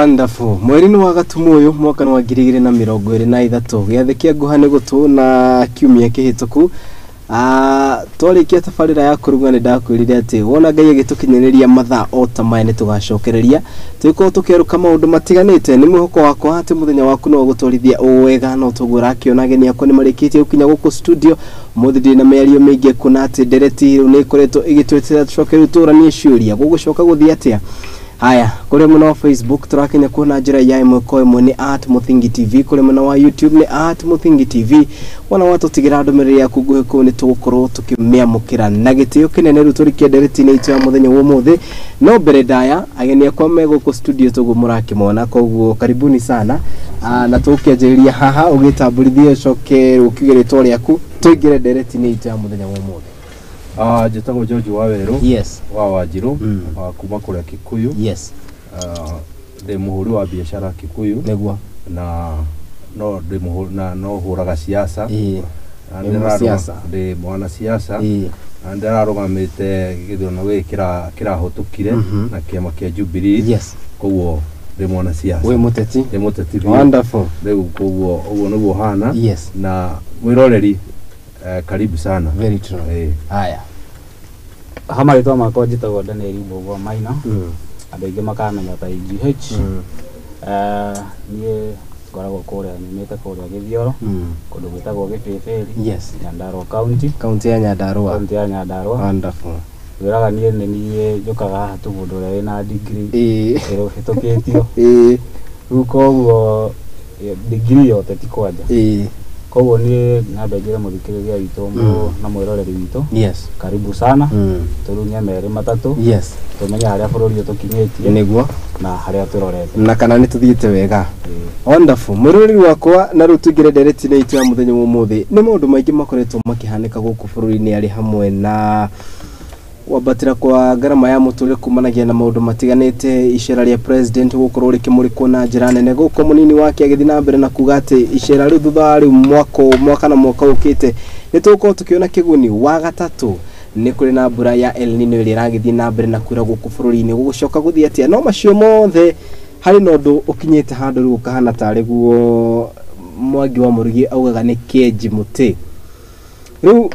Wonderful. Mweri-inĩ wa Gatumu ũyũ mwaka wa 2023, gĩathĩ kĩa nguha nĩ gũtũ na kiumia kĩhĩtũku. Twarĩkia tabarĩra ya kũruga nĩ ndakwĩrire atĩ wona Ngai agĩtũkinyĩrĩria mathaa o ta maya nĩ tũgacokereria tũgĩkorwo tũkĩerũka maũndũ matiganĩte. Nĩ mwĩhoko wakwa atĩ mũthenya waku no ũgũtwarithia o wega, no toguo ũrakĩona ageni akwa nĩ marĩkĩtie gũkinya gũkũ studio. Ũmũthĩ ndirĩ na mĩario mĩingĩ kuona atĩ ndereti rĩu nĩ ĩkoretwo ĩgĩtwĩtĩra tũcoke rĩu tũranie ciũria gũgũcoka gũthiĩ atĩa. Haya, kũrĩ mwena wa Facebook tũrakinya kuona njĩra ya ĩmwe kwa ĩmwe nĩ at Mũthingi TV, kũrĩ mwena wa YouTube nĩ at Mũthingi TV. Wona watũtigĩra ndũmĩrĩri yaku nguhĩ kũu nĩ tũgũkorwo tũkĩmĩamũkĩra na gĩtĩo kĩnene. Rĩu tũrikie ndereti-inĩ itũ ya mũthenya wa ũmũthĩ. No mbere ndaya, ageni akwa me gũkũ studio toguo mũrakĩmona, koguo karibuni sana. Na tũgũkĩanjĩrĩria haha ũgĩtambũrithie ũcoke ũkiuge rĩtwa rĩaku tũingĩre ndereti-inĩ itũ ya mũthenya wa ũmũthĩ. Njĩtagwo George Wawerũ wa Wanjirũ, wa kuma kũrĩa Kikuyu. Ndĩ mũhũri wa biacara Kikuyu. Na no ndĩ mũhũri na no hũraga siasa. Na Wĩ mũsiasa? Ndĩ mwana siasa. Na ndĩrarũgamĩte gĩthurano gĩkĩ kĩrahĩtũkire na kĩama kĩa Jubilee. Koguo ndĩ mwana siasa. Wĩ mũteti? Ndĩ mũteti biũ. Wonderful. Rĩu koguo ũguo nĩguo hana. Na mwĩroreri, karibu sana. Very true. Haya. Ha marĩtwa makwa njĩtagwo Daniel Mbũgua Maina. Andũ aingĩ makamenya ta IGH. Niĩ ngoragwo kũrĩa, nyumĩte kũrĩa Gĩthioro, kũndũ gwĩtagwo Gĩbĩbĩri, Nyandarua County. Kaunti ya Nyandarua. Kaunti ya Nyandarua. Wonderful. Wĩraga niĩ nĩ niĩ njũkaga haha tu mũndũ ũrĩa wĩna degree ĩhĩtũkĩtio. Rĩu koguo degree ya ũteti kwanja. Koguo niĩ nyambe njĩre mũthikĩrĩria witũ na mwĩroreri witũ, karibu sana. Tũrunye merĩ matatũ, tũmenye harĩa bũrũri ũtũkinyĩtie na harĩa tũrorete na kana nĩ tũthiĩte wega. Wonderful. Mwĩroreri wakwa, na rĩu tũingĩre ndereti-inĩ itũ ya mũthenya wa ũmũthĩ. Nĩ maũndũ maingĩ makoretwo makĩhanĩka gũkũ bũrũri-inĩ, arĩ hamwe na kwambatĩra kwa ngarama ya mũtũrĩre kumanagia na maũndũ matiganĩte, icera rĩa president gũkorwo rĩkĩmũrĩkwo na njĩra nene gũkũ, mũnini wake agĩthiĩ na mbere na kuga atĩ icera rĩu thutha wa rĩu mwaka mwaka na mwaka ũkĩte nĩ tũgũkorwo tũkĩona kĩguni. Wa gatatũ nĩ kũrĩ na mbura ya El Nino ĩrĩa ĩragĩthiĩ na mbere na kura gũkũ bũrũri-inĩ, gũgũcoka gũthiĩ atĩa? No macio mothe harĩ na ũndũ ũkinyĩte handũ rĩu ũkahana tarĩ guo Mwangi wa Mũrugi augaga nĩ kĩenji mũtĩ. Rĩu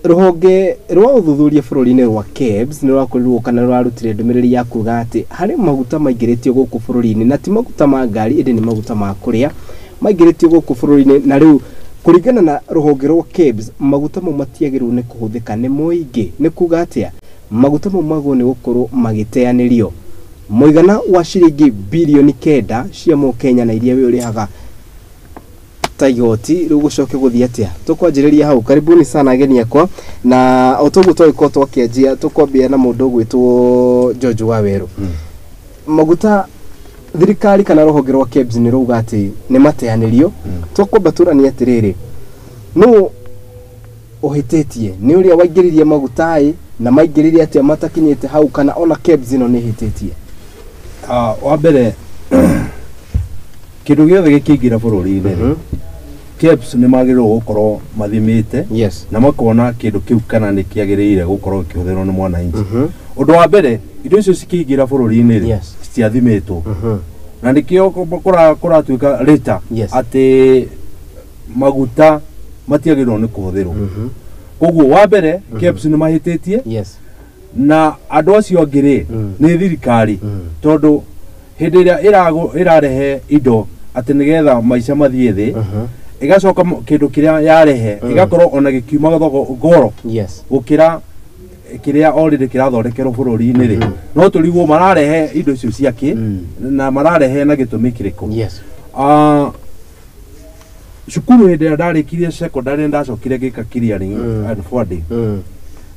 rũhonge rwa ũthuthuria bũrũri-inĩ rwa KEBS nĩ rwakorirwo kana rwarutire ndũmĩrĩri ya kuga atĩ harĩ maguta maingĩrĩtio gũkũ bũrũri-inĩ, na ti maguta ma ngari ĩndĩ nĩ maguta ma kũrĩa maingĩrĩtio gũkũ bũrũri-inĩ, na rĩu kũringana na rũhonge rwa KEBS maguta mau matiagĩrĩirwo nĩ kũhũthĩka nĩ mũingĩ. Nĩ kuga atĩa? Maguta mau magwo nĩ gũkorwo magĩteanĩrio mũigana wa ciringi birioni 9 cia mũkenya na iria we ũrĩhaga ta igoti. Rĩu gũcoke gũthiĩ atĩa? Tũkwanjĩrĩria hau. Karibuni sana ageni akwa, na o toguo twagĩkorwo twakĩanjia, tũkwambia na mũndũ ũgwĩtwo George Wawerũ. Maguta thirikari kana rũhonge rwa KEBS nĩ rauga atĩ nĩ mateanĩrio. Tũkwamba tũranie atĩrĩrĩ, nũ ũhĩtĩtie? Nĩ ũrĩa waingĩririe maguta ĩ na maingĩrire atĩa matakinyĩte hau, kana ona KEBS ĩno nĩ ĩhĩtĩtie? Wa mbere, kĩndũ gĩothe gĩkĩingĩra bũrũri-inĩ rĩ, KEBS nĩ magĩrĩirwo gũkorwo mathimĩte na makona kĩndũ kĩu kana nĩ kĩagĩrĩire gũkorwo gĩkĩhũthĩrwo nĩ mwananchi. Ũndũ wa mbere, indo icio cikĩingĩra bũrũri-inĩ rĩ, citiathimĩtwo, na nĩkĩo kũratuĩka rĩta atĩ maguta matiagĩrĩirwo nĩ kũhũthĩrwo. Koguo wa mbere, KEBS nĩ mahĩtĩtie, na andũ acio angĩ rĩ, nĩ thirikari, tondũ hĩndĩ ĩrĩa ĩrarehe indo atĩ nĩgetha maica mathiĩ thĩ, ĩgacoka kĩndũ kĩrĩa yarehe ĩgakorwo ona gĩkiuma goro gũkĩra kĩrĩa already kĩrathondekerwo bũrũri-inĩ rĩ, no tũrigwo mararehe indo icio ciakĩ na mararehe na gĩtũmi kĩrĩkũ. Cukuru hĩndĩ ĩrĩa ndarĩkirie secondary nĩ ndacokire ngĩka clearing and forwarding,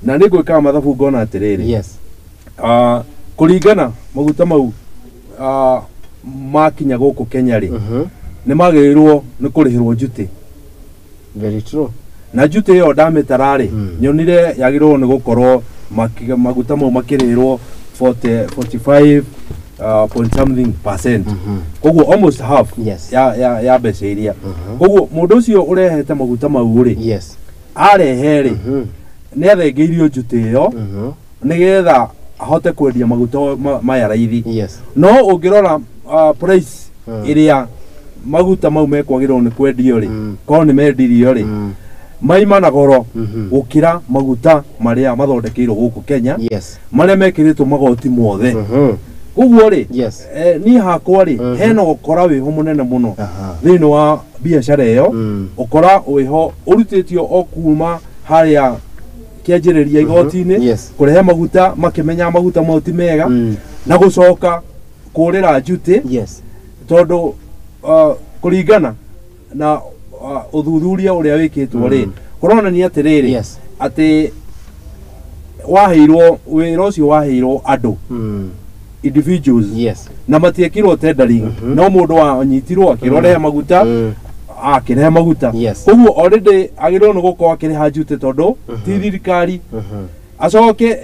na nĩ ngwĩkaga mathabu ngona atĩrĩrĩ, kũringana maguta mau, makinya gũkũ Kenya rĩ, nĩ magĩrĩirwo nĩ kũrĩhĩrwo duty. Very true. Na duty ĩyo ndamĩtara rĩ, nyonire yagĩrĩirwo nĩ gũkorwo maguta mau makĩrĩhĩrwo 40 45 point something percent, koguo almost half ya mbeca iria. Koguo mũndũ ũcio ũrehete maguta mau rĩ, arehe rĩ, nĩ athengeirio duty ĩyo nĩgetha ahote kwendia maguta maya raithi. No ũngĩrora price ĩrĩa maguta mau mekwagĩrĩrwo nĩ kwendio rĩ, korwo nĩ mendirio rĩ, maima na goro gũkĩra maguta marĩa mathondekeirwo gũkũ Kenya, marĩa mekĩrĩtwo magoti mothe. Koguo rĩ, niĩ hakwa rĩ, hena ũkora wĩho mũnene mũno thĩinĩ wa biacara ĩyo, ũkora wĩho ũrutĩtio o kuma harĩa kĩanjĩrĩria igoti-inĩ, kũrehe maguta makĩmenya maguta mau ti mega, na gũcoka kũrĩra duty, tondũ kũringana na ũthuthuria ũrĩa wĩkĩtwo rĩ, kũronania atĩrĩrĩ, atĩ waheirwo wĩra ũcio waheirwo andũ individuals, na matiekirwo tendering, no mũndũ wanyitirwo akĩrwo rehe maguta, akĩrehe maguta. Koguo already agĩrĩirwo nĩ gũkorwo akĩrĩha duty tondũ ti thirikari, acoke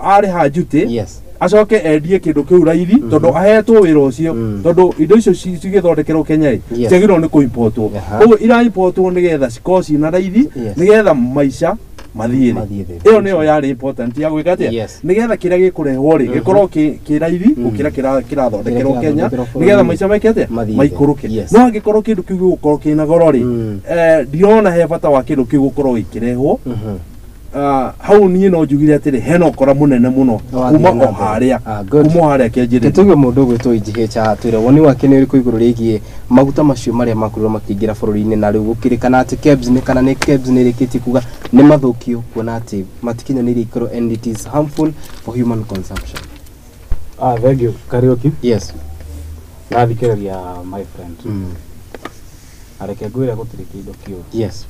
arĩha duty, acoke endie kĩndũ kĩu raithi tondũ ahetwo wĩra ũcio, tondũ indo icio cigĩthondekerwo Kenya ĩ, ciagĩrĩirwo nĩ kũimportwo. Koguo iraimportwo nĩgetha cikorwo ciĩna raithi, nĩgetha maica mathiĩ thĩ. Ĩyo nĩyo yarĩ important ya gwĩka atĩa, nĩgetha kĩrĩa gĩkũrehwo rĩ gĩkorwo kĩ raithi gũkĩra kĩrathondekerwo Kenya, nĩgetha maica meke atĩa, maikũrũke. No angĩkorwo kĩndũ kĩu gĩgũkorwo kĩna goro rĩ, ndirona he bata wa kĩndũ kĩu gũkorwo gĩkĩrehwo. Hau niĩ no njugire atĩrĩ, hena ũkora mũnene mũno kuma o harĩa, kuma o harĩa kĩanjĩrĩria. Tũge mũndũ ũgwĩtwo IGH atwĩre woni wake nĩ ũrĩkũ igũrũ rĩgiĩ maguta macio marĩa makorirwo makĩingĩra bũrũri-inĩ, na rĩu gũkĩrĩkana atĩ KEBS nĩ kana nĩ KEBS nĩ ĩrĩkĩtie kuga nĩ mathũkio, kuona atĩ matikinyanĩirie ikĩro and it is harmful for human consumption. Thank you Kariuki. Yes. Ndathikĩrĩria my friend. Na reke ngwĩre gũtirĩ kĩndũ kĩũru. Yes.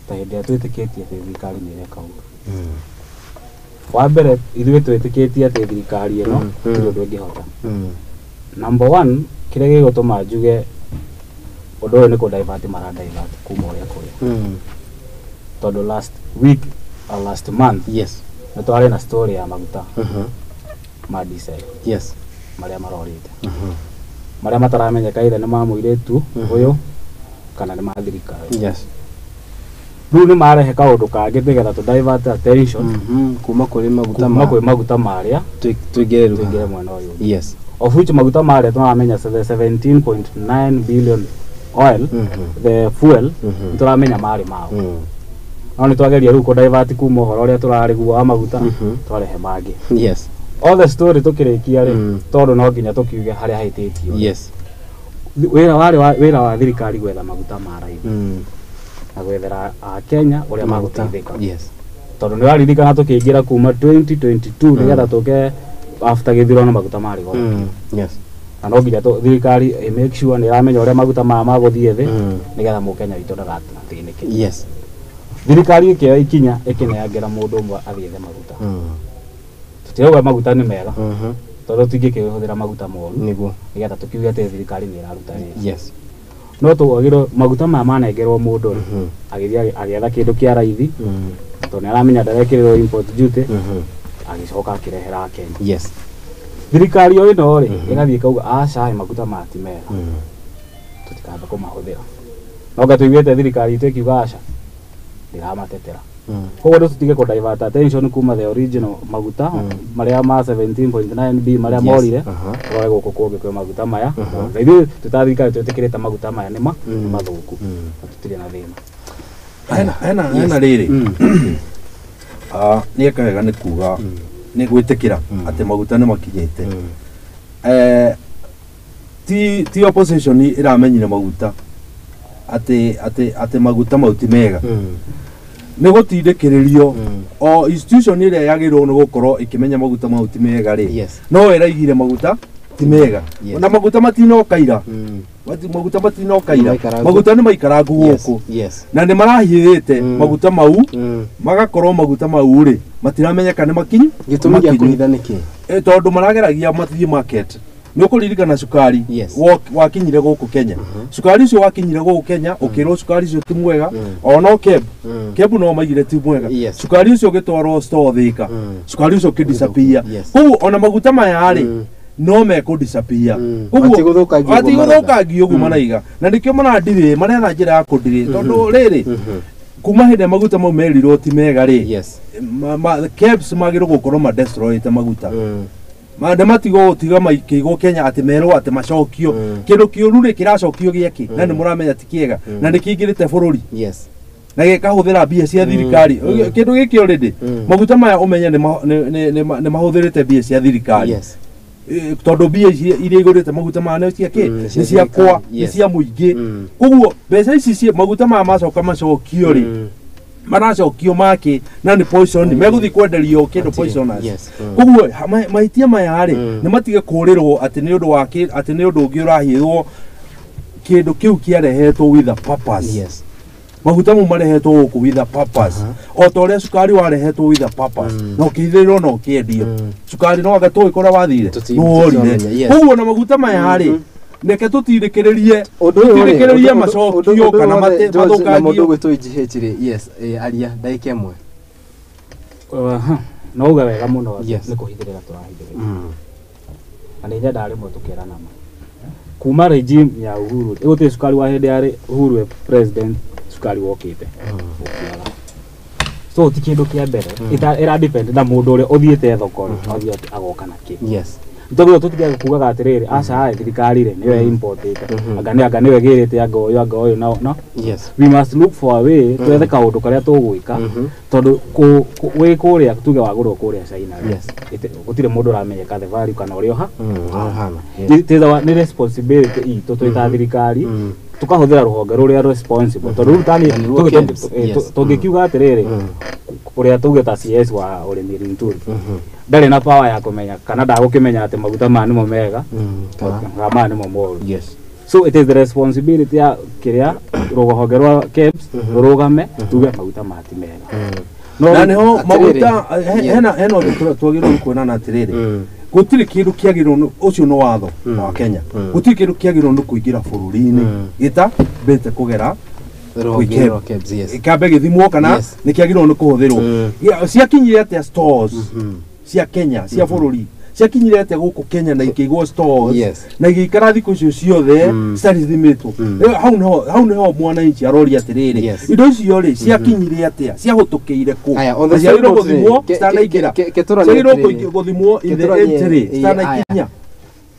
Ta hĩndĩ ĩrĩa twĩtĩkĩtie atĩ thirikari nĩ ĩreka ũru. Wa mbere ithuĩ twĩtĩkĩtie atĩ thirikari ĩno gũtirĩ ũndũ ĩngĩhota. Number one, kĩrĩa gĩgũtũma njuge ũndũ ũyũ nĩ kũ divert mara divert kuma ũrĩa kũrĩ. Tondũ last week or last month, nĩ twarĩ na story ya maguta ma diesel, marĩa marorĩte, marĩa mataramenyeka either nĩ ma mũirĩtu ũyũ kana nĩ ma thirikari. Rĩu nĩ marehe kaũndũ kangĩ nĩgetha tũ divert attention kuma kũrĩ maguta, kuma kwĩ maguta marĩa tũingĩre mwena ũyũ. Of which maguta marĩa tũramenya 17.9 billion oil, the fuel, tũramenya marĩ mao. No nĩ twageria rĩu kũ divert kuma ũhoro ũrĩa tũrarĩguo wa maguta, twarehe mangĩ. All the story tũkĩrĩkia rĩ, tondũ no nginya tũkiuge harĩa hahĩtĩtio. Wĩra wa thirikari gwetha maguta ma raithi na gwethera Akenya ũrĩa magũteithĩka. Tondũ nĩ waririkana tũkĩingĩra kuma 2022 nĩgetha tũke after gĩthurano maguta marĩ goro. Na no nginya thirikari ĩ make sure nĩ ĩramenya ũrĩa maguta maya magũthiĩ thĩ, nĩgetha mũkenya witũ ndagathĩnĩke. Thirikari ĩkĩoya ikinya ĩkĩnengera mũndũ ũmwe athiĩ ethe maguta. Tũtirauga maguta nĩ mega, tondũ tũtingĩkĩhũthĩra maguta moru, nĩgetha tũkiuge atĩ thirikari nĩ ĩraruta wĩra. No tũgagĩrwo maguta maya manengerwo mũndũ rĩ, agĩthiĩ agĩetha kĩndũ kĩa raithi, tondũ nĩ aramenya ndarekĩrĩrwo import duty, agĩcoka akĩrehera Akenya. Thirikari o ĩno rĩ, ĩgathiĩ ĩkauga aca, maguta maya ti mega, tũtikambe kũmahũthĩra. No nga tũiguĩte thirikari itũ ĩkiuga aca, ndĩramatetera. Koguo tũtige kũ divert attention kuma the original maguta marĩa ma 17.9 B marĩa morire, tũrore gũkũ kũngĩ kwĩ maguta maya. Na ithuĩ twĩ thirikari twĩtĩkĩrĩte maguta maya nĩ mathũku, na tũtirĩ na thĩna. Hena rĩrĩ, nĩ eka wega nĩ kuga nĩ gwĩtĩkĩra atĩ maguta nĩ makinyĩte. Ti opposition ĩramenyire maguta atĩ maguta mau ti mega, nĩ gũtindĩkĩrĩrio o institution ĩrĩa yagĩrĩirwo nĩ gũkorwo ĩkĩmenya maguta mau ti mega rĩ, no ĩraigire maguta ti mega, na maguta matinoka ira, maguta matinoka ira, maguta nĩ maikarangu gũkũ, na nĩ marahiĩte maguta mau, magakorwo maguta mau rĩ matiramenyeka nĩ makinyu. Gĩtũmi gĩa kũhitha nĩ kĩ? Tondũ marageragia mathiĩ market. Nĩ ũkũririkana cukari wakinyire gũkũ Kenya. Cukari ũcio wakinyire gũkũ Kenya, ũkĩrwo cukari ũcio ti mwega, ona KEB, KEB no maigire ti mwega. Cukari ũcio ũgĩtwarwo store Thika, cukari ũcio ũkĩdisappear. Koguo ona maguta maya rĩ, no mekũ disappear. Koguo matigũthũkangio ũguo maraiga. Na nĩkĩo maradirĩ, maretha njĩra ya kũdirĩ, tondũ rĩrĩ, kuma hĩndĩ maguta mau merirwo ti mega rĩ, KEBS magĩrĩirwo gũkorwo ma destroyĩte maguta. Nĩ matigwo gũtiga makĩigwo Kenya atĩ merwo atĩ macokio. Kĩndũ kĩũru rĩ kĩracokio gĩakĩ na nĩ mũramenya ti kĩega na nĩ kĩingĩrĩte bũrũri. Yes. Na gĩkahũthĩra mbia cia thirikari. Kĩndũ gĩkĩ already maguta maya ũmenye nĩ mahũthĩrĩte mbia cia thirikari. Yes. Tondũ mbia ici iria igũrĩte maguta maya nĩ cia kĩ? Nĩ cia kwa, nĩ cia mũingĩ. Koguo mbeca ici cia maguta maya macoka macokio rĩ, maracokio make na nĩ poison, megũthiĩ kwenderio kĩndũ poisonous. Koguo mahĩtia maya rĩ nĩ matige kũrĩrwo atĩ nĩ ũndũ wa atĩ nĩ ũndũ ũngĩ ũrahithwo kĩndũ kĩu kĩarehetwo with a purpose. Yes. Maguta mau marehetwo gũkũ with a purpose. O ta ũrĩa cukari warehetwo with a purpose. Na ũkĩhithĩrĩrwo na ũkĩendio. Cukari no anga tũĩ kũrĩa wathire. Tũti- Nĩ worire. tũtiramenya, yes. Koguo na maguta maya rĩ, reke tũtindĩkĩrĩrie Ũndũ ũyũ rĩ, tũtindĩkĩrĩrie ũndũ- macokio ũndũ kana wothe, George, na mũndũ mathũkangio. ũgwĩtwo IGH rĩ, yes, aria ndagĩka ĩmwe. No uge wega mũno Yes. nĩ kũhithĩrĩra tũrahithĩrĩra. Na nĩ nyendaga rĩmwe tũkerana ma. Kuma regime ya Uhuru, gũtirĩ cukari wa hĩndĩ ya Uhuru e president, cukari wokĩte ũkĩaga. So ti kĩndũ kĩa mbere, ĩra depend na mũndũ ũrĩa ũthiĩte thoko rĩ, athiĩ agoka na kĩ. Yes. Tondũ tũtige kugaga atĩrĩrĩ, aca thirikari rĩ nĩyo importĩte, anga nĩ anga nĩyo ĩgĩrĩte, anga ũyũ anga ũyũ, no no. Yes. We must look for a way, twethe kaũndũ karĩa tũgwĩka, tondũ wĩ kũrĩa tuge wagũrwo kũrĩa China rĩ, Yes. gũtirĩ mũndũ ũramenyeka the value kana ũrĩa ũha. Ũhana. Yes. Nĩ responsibility itũ twĩ ta thirikari, tukahũthĩra rũhonge rũrĩa responsible, tondũ rĩu tani Na nĩruo KEBS. Yes. tũngĩkiuga atĩrĩrĩ, ũrĩa tuge ta CS wa ũrĩmi Linturi ndarĩ na power ya kũmenya kana ndagũkĩmenya atĩ maguta maya nĩmo mega kana maya nĩmo moru. Yes. So it is the responsibility ya kĩrĩa rũhonge rwa KEBS rũrũgame tuge maguta maya ti mega. No Na nĩho Atĩrĩrĩ. maguta Yeah. hena ũndũ twagĩrĩirwo nĩ kuonana atĩrĩrĩ, gũtirĩ kĩndũ kĩagĩrĩirwo ũcio nĩ watho wa Kenya, gũtirĩ kĩndũ kĩagĩrĩirwo nĩ kũingĩra bũrũri-inĩ gĩtambĩte kũgera Rũhonge KEBS. rwa KEBS, yes. Kĩambe gĩthimwo kana Yes. nĩ kĩagĩrĩirwo nĩ kũhũthĩrwo. Ciakinyire atĩa stores cia Kenya, cia bũrũri, ciakinyire atĩa gũkũ Kenya na ikĩigwo stores Yes. na igĩikara thikũ icio ciothe citarĩ ithimĩtwo? Hau nĩho mwananchi aroria atĩrĩrĩ, Yes. indo icio rĩ ciakinyire atĩa, ciahũtũkĩire kũ? Aya, on the Na ciagĩrĩirwo same note rĩ, gũthimwo citanaingĩra. kĩtũranie Ciagĩrĩirwo atĩrĩrĩ. gũthimwo in the Kĩtũranie, entry, citanaikinya.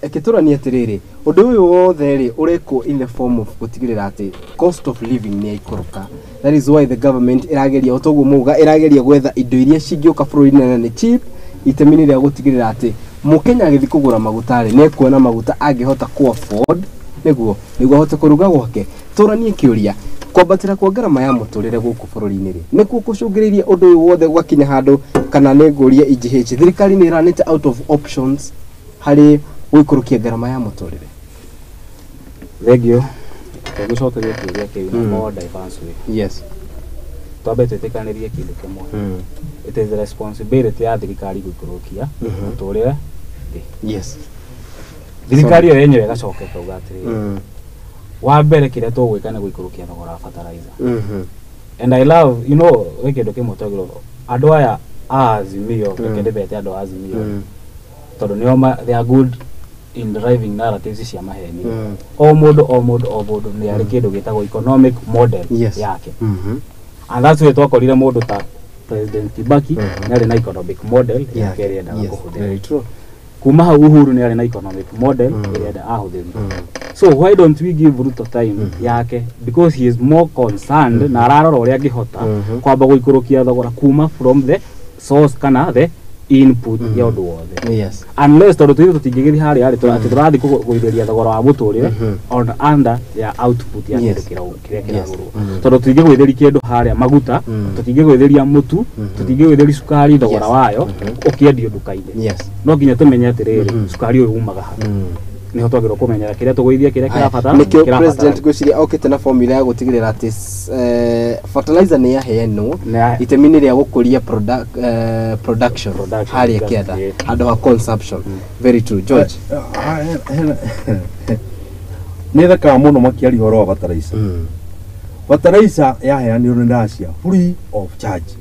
Kĩtũranie atĩrĩrĩ, ũndũ ũyũ wothe rĩ ũrekwo in the form of gũtigĩrĩra atĩ cost of living nĩ yaikũrũka. That is why the government ĩrageria, o toguo mauga, ĩrageria gwetha indo iria cingĩũka bũrũri-inĩ na nĩ cheap, itemi-inĩ rĩa gũtigĩrĩra atĩ mũkenya agĩthiĩ kũgũra maguta rĩ, nĩ ekuona maguta angĩhota kũ afford nĩguo ahote kũruga gwake. Tũranie kĩũria, kwambatĩra kwa ngarama ya mũtũrĩre gũkũ bũrũri-inĩ rĩ, nĩkuo kũcũngĩrĩirie ũndũ ũyũ wothe gwakinya handũ, kana nĩ ngũria IGH, thirikari nĩ ĩranĩte out of options harĩ gũikũrũkia ngarama ya mũtũrĩre? Thengio. Tũgĩcokeria kĩũria kĩu na more diverse way. Yes. Twambe twĩtĩkanĩrie kĩndũ kĩmwe. It is the responsibility ya thirikari gũikũrũkia mũtũrĩre thĩ. Yes. Thirikari ĩyo yenyewe ĩgacoka ĩkauga atĩrĩrĩ, wa mbere kĩrĩa tũgwĩka nĩ gũikũrũkia thogora wa fertilizer. And I love, you know, gwĩ kĩndũ kĩmwe twagĩrĩirwo andũ aya a Azimio, reke ndĩmete andũ a Azimio, tondũ nĩo they are good in driving narratives cia maheni. O mũndũ o mũndũ o mũndũ nĩ arĩ kĩndũ gĩtagwo economic model Yes. yake. And that's why twakorire mũndũ ta President Kibaki nĩ arĩ na economic model yake ĩrĩa endaga kũhũthĩra. Very true. Kuma hau Uhuru nĩ arĩ na economic model ĩrĩa enda ahũthĩri. So why don't we give Ruto time yake, because he is more concerned na ararora ũrĩa angĩhota kwamba gũikũrũkia thogora kuma from the source kana the input ya ũndũ wothe. Yes. Unless tondũ tũithuĩ tũtingĩgĩthiĩ harĩa harĩ atĩ tũrathiĩ kũgũithĩria thogora wa mũtũrĩre on under ya output ya Yes. kĩndũ kĩrĩa kĩragũrwo, tondũ tũtingĩgũithĩria kĩndũ harĩa maguta, tũtingĩgũithĩria mũtu, tũtingĩgũithĩria cukari thogora Yes. wayo ũkĩendio nduka-inĩ. Yes. No nginya tũmenye atĩrĩrĩ, cukari ũyũ umaga ha, nĩho twagĩrĩirwo kũmenya kĩrĩa tũgũithia kĩrĩa kĩrabatara. Nĩkĩo kĩrabatara. President ngwĩciria okĩte na formula ya gũtigĩrĩra atĩ fertilizer nĩ yaheanwo itemi-inĩ rĩa gũkũria production Production, harĩa exactly. kĩanda handũ ha consumption. Very true, George. Nĩ thekaga mũno makĩaria ũhoro wa fertilizer. Fertilizer yaheanirwo nĩ Russia free of charge,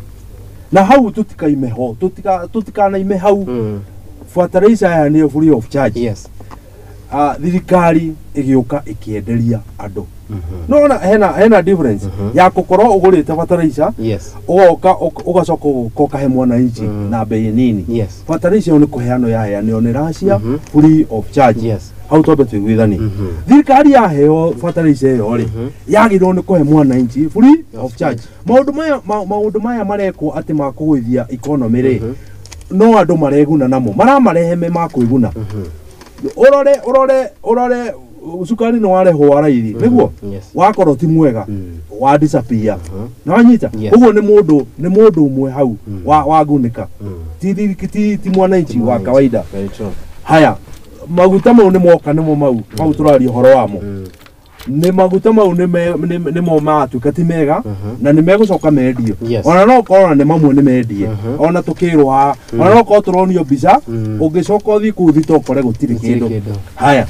na hau tũtikaime ho, tũtikanaime hau. Fertilizer yaheanirwo free of charge. Yes. Thirikari ĩgĩũka ĩkĩenderia andũ. No ona hena difference ya gũkorwo ũgũrĩte fertilizer, ũgoka ũgacoka ũgoka ũkahe mwananchi na bei nini. Fertilizer ĩyo nĩ kũheanwo yaheanwo nĩ Russia free of charge. Hau twambe tũiguithanie. Thirikari yaheo fertilizer ĩyo rĩ, yagĩrĩirwo nĩ kũhe mwananchi free of charge. Maũndũ maya marekwo atĩ ma kũgũithia economy rĩ, no andũ mareguna namo, maramarehe me ma kwĩguna. Ũrore cukari nĩ warehwo wa raithi, nĩguo wakorwo ti mwega, wa disappear. Na wanyita ũguo nĩ mũndũ ũmwe hau wagunĩka, ti mwananchi wa kawaida. Haya, maguta mau nĩ moka, nĩmo mau tũraria ũhoro wamo. Nĩ maguta mau nĩmo matuĩka ti mega na nĩ megũcoka mendio. Ona no ũkorwo nĩ mamwe nĩ mendie, ona tũkĩrwo haha, ona no ũkorwo tũronio mbica, ũngĩcoka ũthiĩ kũu thito ũkore gũtirĩ kĩndũ. Haya,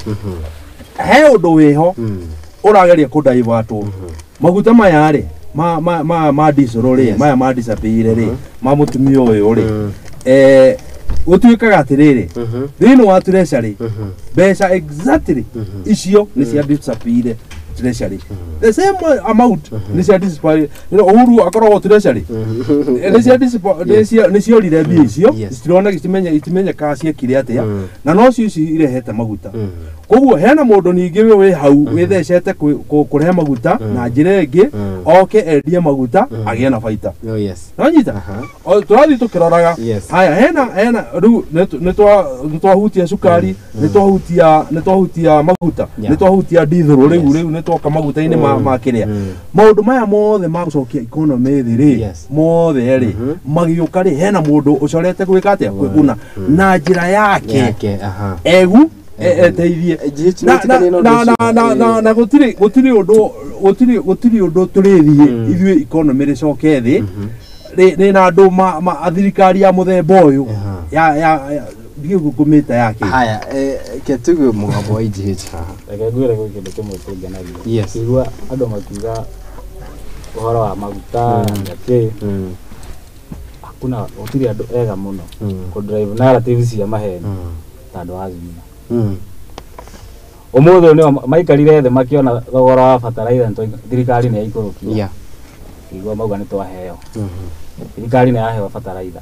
he ũndũ wĩho ũrageria kũdaivatwo. Maguta maya rĩ, ma diesel rĩ, maya ma disappear rĩ, ma mũtumia ũyũ rĩ, gũtuĩkaga atĩrĩrĩ, thĩinĩ wa treasury mbeca exactly icio nĩ cia disappear treasury, the same amount nĩ cia disappear. Uhuru akoragwo treasury, nĩ ciorire mbia icio, citironeka, itimenyekaga ciekire atĩa, na no cio ici irehete maguta. Koguo hena mũndũ ningĩ wĩ hau wĩthecete kũrehe maguta na njĩra ĩngĩ, oke endie maguta agĩe na baita. Nanyita tũrathiĩ tũkĩroraga. Haya, hena rĩu nĩ twahutia cukari, nĩ twahutia maguta, nĩ twahutia diesel, rĩu nĩ twoka maguta-inĩ ma kĩrĩa. Maũndũ maya mothe ma gũcokia economy thĩ rĩ, mothe rĩ magĩũka rĩ, hena mũndũ ũcorete gwĩka atĩa, kwĩguna na njĩra yake egu eteithie. Na gũtirĩ ũndũ tũrĩthiĩ ithuĩ economy rĩcoke thĩ rĩ na andũ ma thirikari ya mũthemba ũyũ ya ndiũĩ ngũmĩta yake. Haya, ketuge mũgambo wa IGH haha. Reke ngwĩre gwĩ kĩndũ kĩmwe kĩngenagia. Kĩigua andũ makiuga ũhoro wa maguta na kĩ, hakuna gũtirĩ andũ ega mũno kũ drive narrative cia maheni ta andũ a Azimio. Ũmũthĩ nĩo maikarire thĩ makĩona thogora wa fertilizer thirikari nĩ yaikũrũkia. Kĩigua mauga nĩ twaheo. Thirikari nĩ yaheo fertilizer.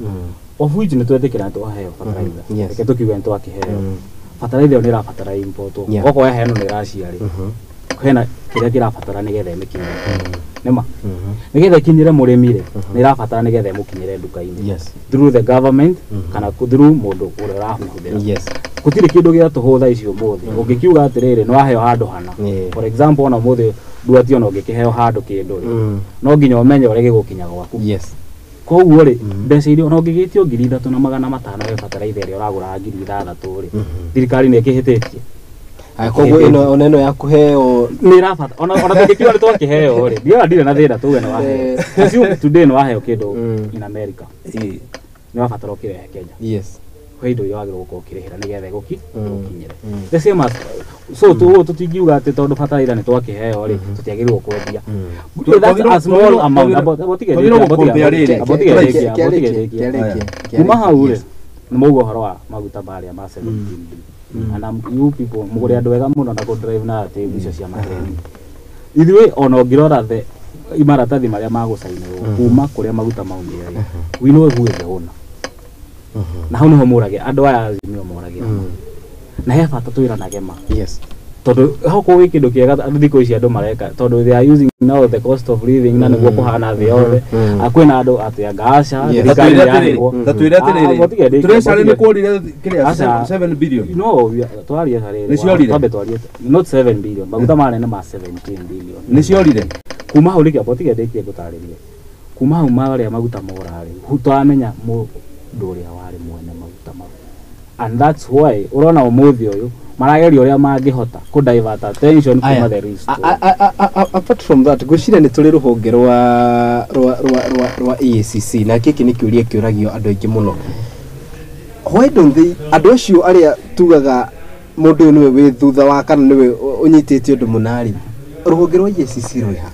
Of which nĩ twetĩkĩra nĩ twaheo fertilizer. Reke tũkiuge nĩ twakĩheo. Fertilizer ĩyo nĩ ĩrabatara import. Okorwo yaheanwo nĩ Russia rĩ, hena kĩrĩa kĩrabatara nĩgetha ĩmĩkinyĩre. Nĩma? Nĩgetha ĩkinyĩre mũrĩmi rĩ, nĩ ĩrabatara nĩgetha ĩmũkinyĩre nduka-inĩ. Through the government kana through mũndũ ũrĩa ũramĩhũthĩra. Gũtirĩ kĩndũ gĩa tũhũ thaa ici ũmũthĩ. Ũngĩkiuga atĩrĩrĩ nĩ waheo handũ hana. For example, ona ũmũthĩ nduati ona ũngĩkĩheo handũ kĩndũ rĩ, no nginya ũmenye ũrĩa gĩgũkinya gwaku. Koguo rĩ, mbeca iria ona ũngĩgĩtio 3500 we fertilizer ĩrĩa ũragũraga 6000 rĩ, thirikari nĩ ĩkĩhĩtĩtie. Koguo ĩno ona ĩno ya kũheo nĩ ĩrabata ona tũngĩkiuga nĩ twakĩheo rĩ, ndiona ndirĩ na thĩna tuge nĩ waheo. Assume today nĩ waheo kĩndũ in America. Nĩ wabatara ũkĩrehe Kenya. Kwĩ indo iria wagĩrĩirwo gũkorwo ũkĩrĩhĩra nĩgetha ĩgũkinyĩre. The same as so tũtingiuga atĩ tondũ fertilizer nĩ twakĩheo rĩ, tũtiagĩrĩirwo kwendia. That's a small amount. Kuma hau rĩ, nĩ mauga ũhoro wa maguta marĩa ma 17 billion. And you people mũgũre andũ ega mũno na kũ drive narrative icio cia maheni. Ithuĩ ona ũngĩrora the maratathi marĩa magũcainĩrwo kuma kũrĩa maguta maumire rĩ, we know who is the owner. Na hau nĩho mũrage andũ aya Azimio moragĩra. Na he bata twĩranage ma. Tondũ hokorwo gwĩ kĩndũ kĩega thikũ ici andũ mareka, tondũ they are using now the cost of living na nĩguo kũhana thĩ yothe. Kwĩna andũ atĩ anga aca thirikari nĩ Tatwĩre atĩrĩrĩ, treasury nĩ kũrire kĩrĩa 7 billion. No, twarie harĩ twambe twarie not 7 billion, maguta marĩa nĩ ma 17 billion. Nĩ ciorire. Kuma hau rĩkĩ abotige ndĩkie gũtarĩria. Kuma hau marĩa maguta morarĩ, tũramenya mũndũ ũrĩa warĩ mwene maguta mau. And that's why ũrona ũmũthĩ ũyũ marageria ũrĩa mangĩhota kũ divert attention kuma the real story. Apart from that, ngwĩciria nĩ tũrĩ rũhonge rwa EACC na gĩkĩ nĩ kĩũria kĩũragio andũ aingĩ mũno. Why don't they, andũ acio arĩa tugaga mũndũ ũyũ nĩwe wĩ thutha wa kana nĩwe ũnyitĩte ũndũ mũna rĩ, rũhonge rwa EACC rwĩ ha?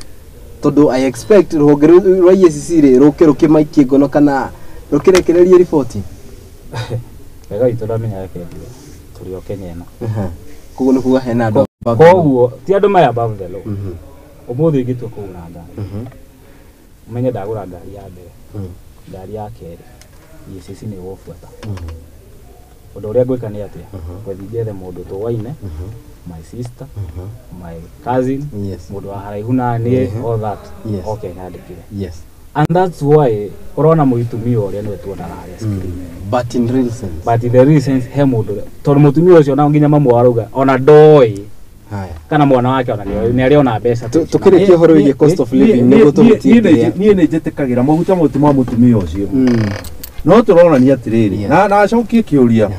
Tondũ I expect rũhonge rwa EACC rĩ rũke rũkĩmaikie ngono kana rũkĩrekererie riboti. Wega witũ ndamenya reke njuge tũrĩ o Kenya ĩno. Koguo nĩ kuga hena andũ. Koguo ti andũ me above the law. Ũmũthĩ ingĩtua kũgũra ngari, umenye ndagũra ngari ya mbere, ngari ya kerĩ, EACC nĩ ĩgũbuata. Ũndũ ũrĩa ngwĩka nĩ atĩa? Ngũthiĩ njethe mũndũ tũwaine, my sister, my cousin, mũndũ wa haraihu na niĩ, all that. Okay, nyandĩkire. And that's why ũrona mũtumia ũrĩa nĩwe tuonaga harĩa screen. But in real sense. But in the real sense he mũndũ ũrĩa, tondũ mũtumia ũcio na nginya mamu arauga ona ndoĩ kana mwana wake ona nĩ arĩ ona mbeca. Tũkĩrĩkia ũhoro wĩgiĩ cost of living nĩguo tũhutie kĩrĩa. Niĩ nĩ njĩtĩkagĩra maguta mau ti ma mũtumia ũcio. No tũronania atĩrĩrĩ, na acokie kĩũria,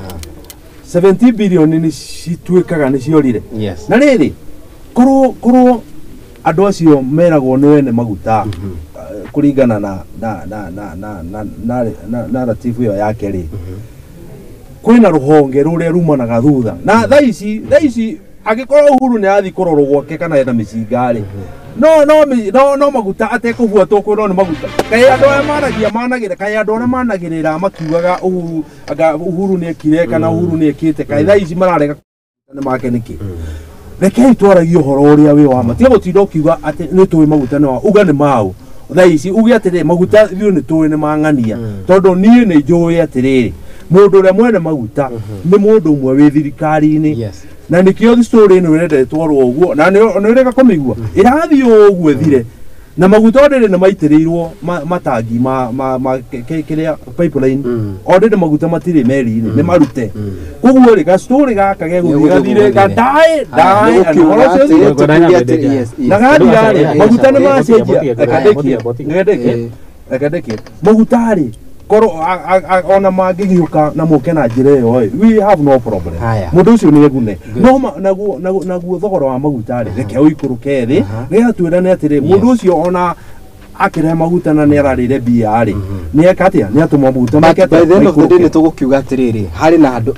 70 billion nĩ cituĩkaga nĩ ciorire. Na rĩrĩ, korwo andũ acio meragwo nĩ wene maguta kũringana na na na na na na na narrative ĩyo yake rĩ, kwĩna rũhonge rũrĩa rumanaga thutha. Na thaa ici angĩkorwo Uhuru nĩ athiĩ kũrorwo gwake kana ena mĩcinga rĩ, no maguta atekũbuatwo kwĩrwo nĩ maguta. Kaĩ andũ aya managia managĩrĩra, kaĩ andũ arĩa managĩrĩra makiugaga Uhuru anga Uhuru nĩ ekire kana Uhuru nĩ ekĩte, kaĩ thaa ici mararega nĩ make nĩkĩ? Rekei twaragie ũhoro ũrĩa wĩ wa ma. Tiga gũtinda ũkiuga atĩ nĩ tũĩ maguta nĩ wa, uga nĩ maũ. Thaa ici uge atĩrĩrĩ, maguta ithuĩ nĩ tũĩ nĩ mang'ania, tondũ niĩ nĩ njũĩ atĩrĩrĩ, mũndũ ũrĩa mwene maguta nĩ mũndũ ũmwe wĩ thirikari-inĩ. Na nĩkĩo story ĩno ĩrenda ĩtwarwo ũguo, na nĩ ũrega kũmĩigua ĩrathiĩ ũguo ĩthire. Na maguta already nĩ maitĩrĩirwo matangi ma kĩrĩa pipeline, already maguta matirĩ meri-inĩ, nĩ marute. Koguo rĩ, ga story gaka gegũthiĩ gathire gadae dae, na gathira rĩ, maguta nĩ macenjia. Reke ndĩkie. Maguta rĩ, korwo ona mangĩgiũka na moke na njĩra ĩyo, we have no problem. Mũndũ ũcio nĩ egune. No naguo thogora wa maguta rĩ, reke ũikũrũke thĩ, nĩgetha twĩrane atĩrĩ, mũndũ ũcio ona akĩrehe maguta na nĩ ararĩire mbia rĩ, nĩ eka atĩa? Nĩ atũma maguta make atĩa? By the end of the day nĩ tũgũkiuga atĩrĩrĩ, harĩ na andũ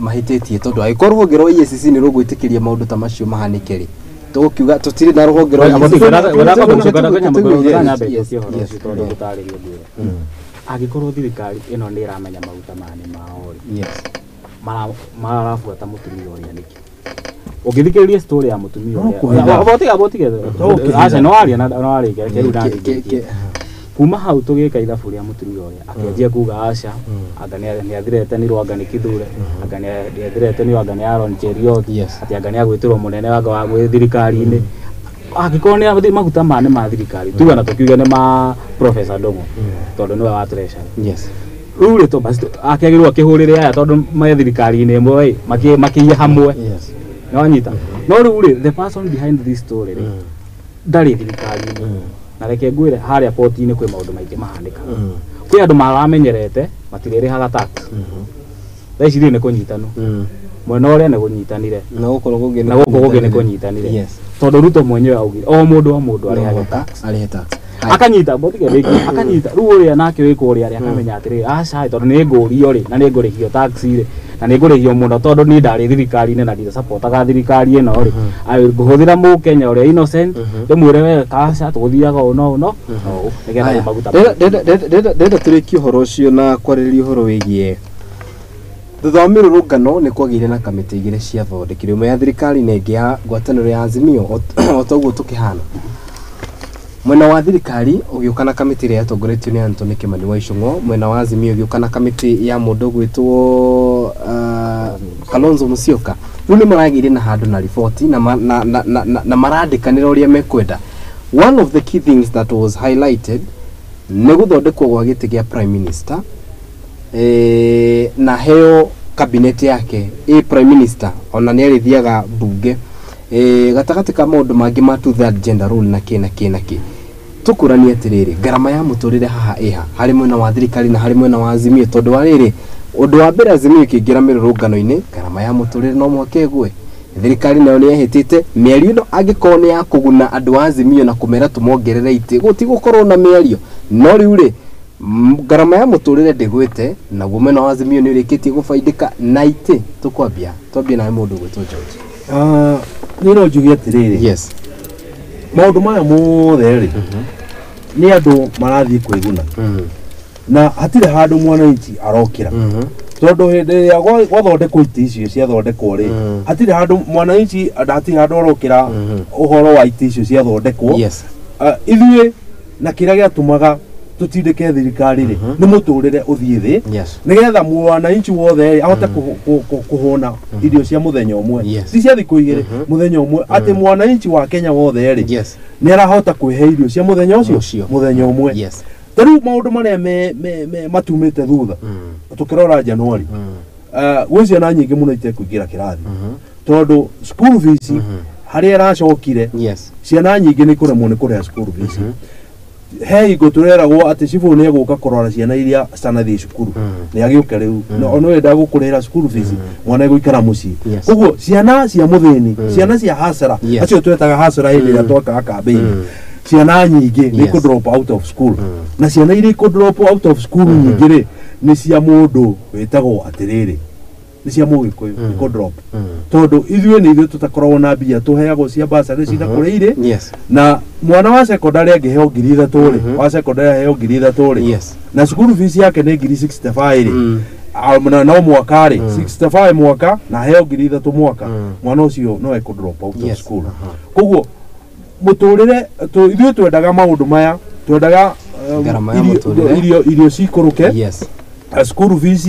mahĩtĩtie, tondũ angĩkorwo rũhonge rwa EACC nĩ rũgwĩtĩkĩria maũndũ ta macio mahanĩke rĩ, tũgũkiuga tũtirĩ na rũhonge rwa EACC. Angĩkorwo thirikari ĩno nĩ ĩramenya maguta maya nĩ mao rĩ, marabuata mũtumia ũrĩa nĩkĩ? Ũngĩthikĩrĩria story ya mũtumia ũrĩa, botiga aca no aria na no arĩkia, reke rĩu ndangĩkia. Kuma hau tũgĩka ithabu rĩa mũtumia ũrĩa, akĩanjia kuga aca, anga nĩ athiretenirwo, anga nĩ Kithure, anga nĩ athiretenirwo, anga nĩ Aaron Cheruiyot, atĩ anga nĩ agwĩtĩrwo mũnene wanga wa gwĩ thirikari-inĩ. Angĩkorwo nĩ maguta maya nĩ ma thirikari, tuga na tũkiuge nĩ ma Professor Ndung'u, tondũ nĩwe wa treasury. Rĩu rĩ, akĩagĩrĩirwo akĩhũrĩre aya tondũ me thirikari-inĩ ĩmwe ĩ, makĩiye hamwe. Nĩ wanyita? No rĩu rĩ, the person behind this story rĩ, ndarĩ thirikari-inĩ. Na reke ngwĩre, harĩa port-inĩ kwĩ maũndũ maingĩ mahanĩkaga. Kwĩ andũ maramenyerete matirĩrĩhaga tax. Thaa ici rĩu nĩ kũnyitanu. Mwena ũrĩa nĩ kũnyitanire. Na gũkũ gũkũ nĩ kũnyitanire. Tondũ Ruto mwenyewe augire o mũndũ o mũndũ arĩhage tax. Arĩhe tax. Akanyita, botige rĩngĩ, akanyita. Rĩu ũrĩa nake wĩkũ ũrĩa arĩ akamenya atĩrĩrĩ, aca tondũ nĩ ngũrio rĩ, na nĩ ngũrĩhio tax rĩ, na nĩ ngũrĩhio mũno tondũ niĩ ndarĩ thirikari-inĩ na ndiracapotaga thirikari ĩno rĩ. Ngũhũthĩra mũkenya ũrĩa innocent, ndĩmwĩre we aca tũgũthiaga ũũ na ũũ no nĩgetha maguta. Ndĩrenda tũrĩkie ũhoro ũcio na kwarĩrĩria ũhoro wĩgiĩ thutha wa mĩrũrũngano nĩ kwagĩire na kamĩtĩ igĩrĩ ciathondekirwo, ĩmwe ya thirikari na ĩngĩ ya ngwatanĩro ya Azimio, o ta ũguo tũkĩhana. Mwena wa thirikari ũgĩũka na kamĩtĩ ĩrĩa yatongoretio nĩ Anthony Kimani wa Ichung'wa, mwena wa Azimio ũgĩũka na kamĩtĩ ya mũndũ ũgwĩtwo Kalonzo Musyoka. Rĩu nĩ maragĩire na handũ na riboti na marandĩkanĩra ũrĩa mekwenda. One of the key things that was highlighted nĩ gũthondekwo gwa gĩtĩ gĩa Prime Minister, na heo cabinet yake Prime Minister ona nĩ arĩthiaga mbunge, gatagatĩ ka maũndũ mangĩ ma two third gender rule na kĩ na kĩ na kĩ. Tũkũranie atĩrĩrĩ, ngarama ya mũtũrĩre haha ĩha harĩ mwena wa thirikari na harĩ mwena wa Azimio, tondũ wa rĩrĩ, ũndũ wa mbere Azimio ĩkĩingĩra mĩrũrũngano-inĩ, ngarama ya mũtũrĩre no mũhaka ĩgwe. Thirikari nayo nĩ yahĩtĩte mĩario ĩno, angĩkorwo nĩ ya kũguna andũ a Azimio na kũmera tũmongerere itĩ, gũtigũkorwo na mĩario. No rĩu rĩ, ngarama ya mũtũrĩre ndĩgwĩte, naguo mwena wa Azimio nĩ ũrĩkĩtie gũbaidĩka na itĩ. Tũkwambia twambie nawe mũndũ ũgwĩtwo George. Niĩ no njuge atĩrĩrĩ, maũndũ maya mothe rĩ, nĩ andũ marathiĩ kwĩguna, na hatirĩ handũ mwananchi arokĩra. Tondu hindi ĩrĩa gwathondekwo itĩ icio ciathondekwo rĩ, hatirĩ handũ mwananchi hatirĩ handũ arokĩra ũhoro wa itĩ icio ciathondekwo. Ithuĩ na kĩrĩa gĩatũmaga tutindĩke thirikari rĩ nĩ mũtũrĩre ũthiĩ thĩ, nĩgetha mwananchi wothe rĩ ahote kũhũna irio cia mũthenya ũmwe, ti cia thikũ igĩrĩ, mũthenya ũmwe, atĩ mwananchi wa Kenya wothe rĩ nĩ arahota kwĩhe irio cia mũthenya ũcio mũthenya ũmwe. Ta rĩu maũndũ marĩa matumĩte thutha tũkĩrora Januari, gwĩ ciana nyingĩ mũno itekũingĩra kĩrathi tondũ school fees harĩa ĩracokire, ciana nyingĩ nĩ kũremwo nĩ kũrĩha school fees. He hingo tũreragwo atĩ cibũ nĩ egũka kũrora ciana iria citanathiĩ cukuru, nĩ agĩũke rĩu no wenda gũkũrĩhĩra school fees, mwana egũikara mũciĩ. Koguo ciana cia mũthĩni, ciana cia hasara, acio twetaga hasara hĩndĩ ĩrĩa twakaga campaign, ciana nyingĩ nĩ kũ drop out of school. Na ciana iria ikũ drop out of school nyingĩ rĩ nĩ cia mũndũ wĩtagwo atĩrĩrĩ, nĩ cia mũgĩkũyũ ikũ drop, tondũ ithuĩ nĩ ithuĩ tũtakoragwo na mbia tũheagwo cia bursary cina kũrĩa irĩ. Na mwana wa secondary angĩheo 3,000 rĩ, wa secondary aheo 3,000 rĩ, na cukuru fees yake nĩ 65,000 rĩ, no mwaka rĩ 65 mwaka na aheo 3,000 mwaka, mwana ũcio no ekũ drop out of school. Koguo mũtũrĩre ithuĩ twendaga maũndũ maya, twendaga irio cikũrũke, school fees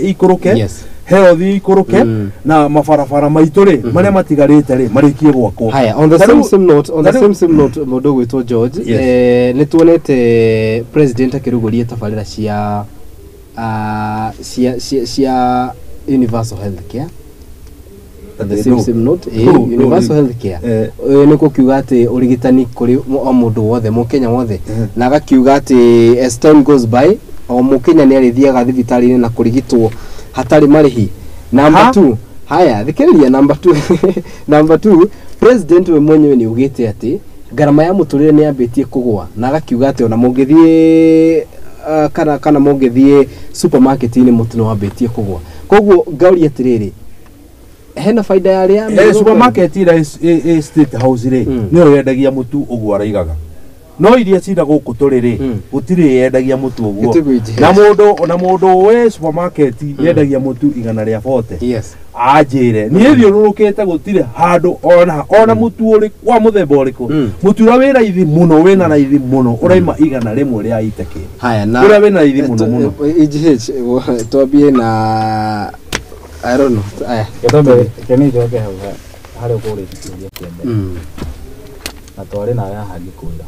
ikũrũke, health ikũrũke, na mabarabara maitũ rĩ marĩa matigarĩte rĩ marĩkie gwakwo. Haya, on the same note, on the same note, mũndũ ũgwĩtwo George, nĩ tuonete president akĩrugũria tabarĩra cia universal health care. On the same note, universal health care nĩ gũkiuga atĩ ũrigitani kũrĩ o mũndũ wothe, mũkenya wothe, na agakiuga atĩ as time goes by o mũkenya nĩ arĩthiaga thibitarĩ-inĩ na kũrigitwo hatarĩ marĩhi. Number 2, haya thikĩrĩria, number 2 number 2, president we mwenyewe nĩ augĩte atĩ ngarama ya mũtũrĩre nĩ yambĩtie kũgũa, na agakiuga atĩ ona mũngĩthiĩ kana mũngĩthiĩ supermarket-inĩ mũtu nĩ wambĩtie kũgũa. Koguo ngauria atĩrĩrĩ, hena faida ya arĩa supermarket ira State House rĩ nĩyo yendagia mũtu ũguo araigaga, no iria cira gũkũ tũrĩ rĩ gũtirĩ yendagia mũtu ũguo, na mũndũ wĩ supermarket yendagia mũtu 140. Anjĩre niĩ thiũrũrũkĩte gũtirĩ handũ ona mũtu ũrĩ wa mũthemba ũrĩkũ, mũtu ũrĩa wĩ raithi mũno, wĩna raithi mũno ũraima 100 kĩndũ. Haya, na ũrĩa wĩna raithi mũno mũno. EGH twambie na I don't know. Aya, gĩtombe kĩni njoke hau harĩa ũkũrĩtie kĩũria kĩa mbere na twarĩ nawe haha ngĩkwĩra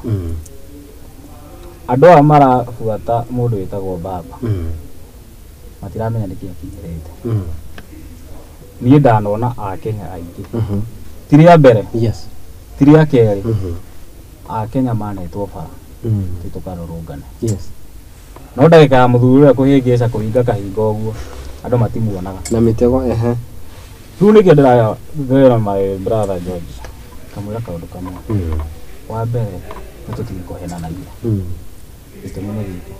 andũ aya marabuata mũndũ wĩtagwo baba matiramenya nĩkĩ akinyĩrĩte. Niĩ ndanona akenya aingĩ, ti rĩa mbere, ti rĩa kerĩ, akenya manetwo bara tũkarũrũngane. No ndagĩka ya mũthuri ũrĩa kũhĩngĩca kũhinga kahinga ũguo andũ matimuonaga na mĩtego. Rĩu nĩkĩo ndĩra my brother George kamwĩra kaũndũ kamwe. Wa mbere nĩ tũtige kũhenanagia, gĩtũmi nĩ gĩkĩ,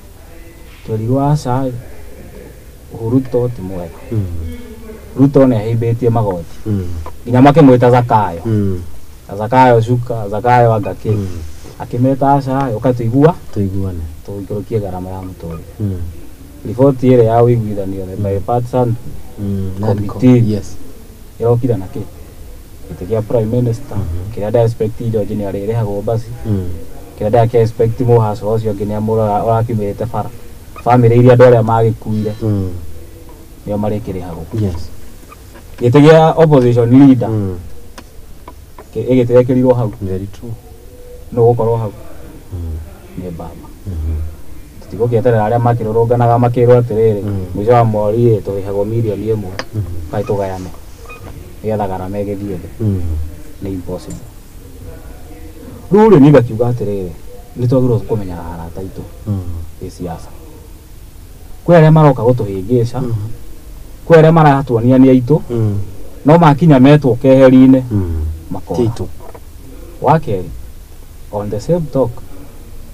twerirwo aca Ruto ti mwega, Ruto nĩ ahĩmbĩtie magoti nginya makĩmwĩta Zakayo, Zakayo cuka, Zakayo anga kĩ, akĩmeta aca ũka tũiguane tũikũrũkie ngarama ya mũtũrĩre. Riboti ĩrĩa ya ũiguithanio the bipartisan committee ĩrokire na kĩ gĩtĩ kĩa prime minister, kĩrĩa nda expect George nĩ arĩrĩhagwo basi, kĩrĩa ndakĩ expect mũhaco ũcio ũngĩ nĩ ũrakiumĩrĩte bara, bamĩrĩ iria andũ arĩa magĩkuire nĩo marĩkĩrĩhagwo. Gĩtĩ kĩa opposition leader ĩgĩtĩkĩrirwo hau. Very true. Nũ ũgũkorwo hau nĩ baba. Tũtigũkĩeterera arĩa makĩrũrũnganaga makĩrwo atĩrĩrĩ mũico wa mweri tũrĩhagwo 1 million kaĩ tũgayane nĩgetha ngarama ĩgĩthiĩ thĩ, nĩ impossible. Rĩu rĩ niĩ ngakiuga atĩrĩrĩ nĩ twagĩrĩirwo kũmenyaga arata aitũ gĩciaca. Kwĩ arĩa maroka gũtũhĩngĩca, kwĩ arĩa maratuonia nĩ aitũ, no makinya metwo keheri-inĩ makora. Wa kerĩ, on the same talk,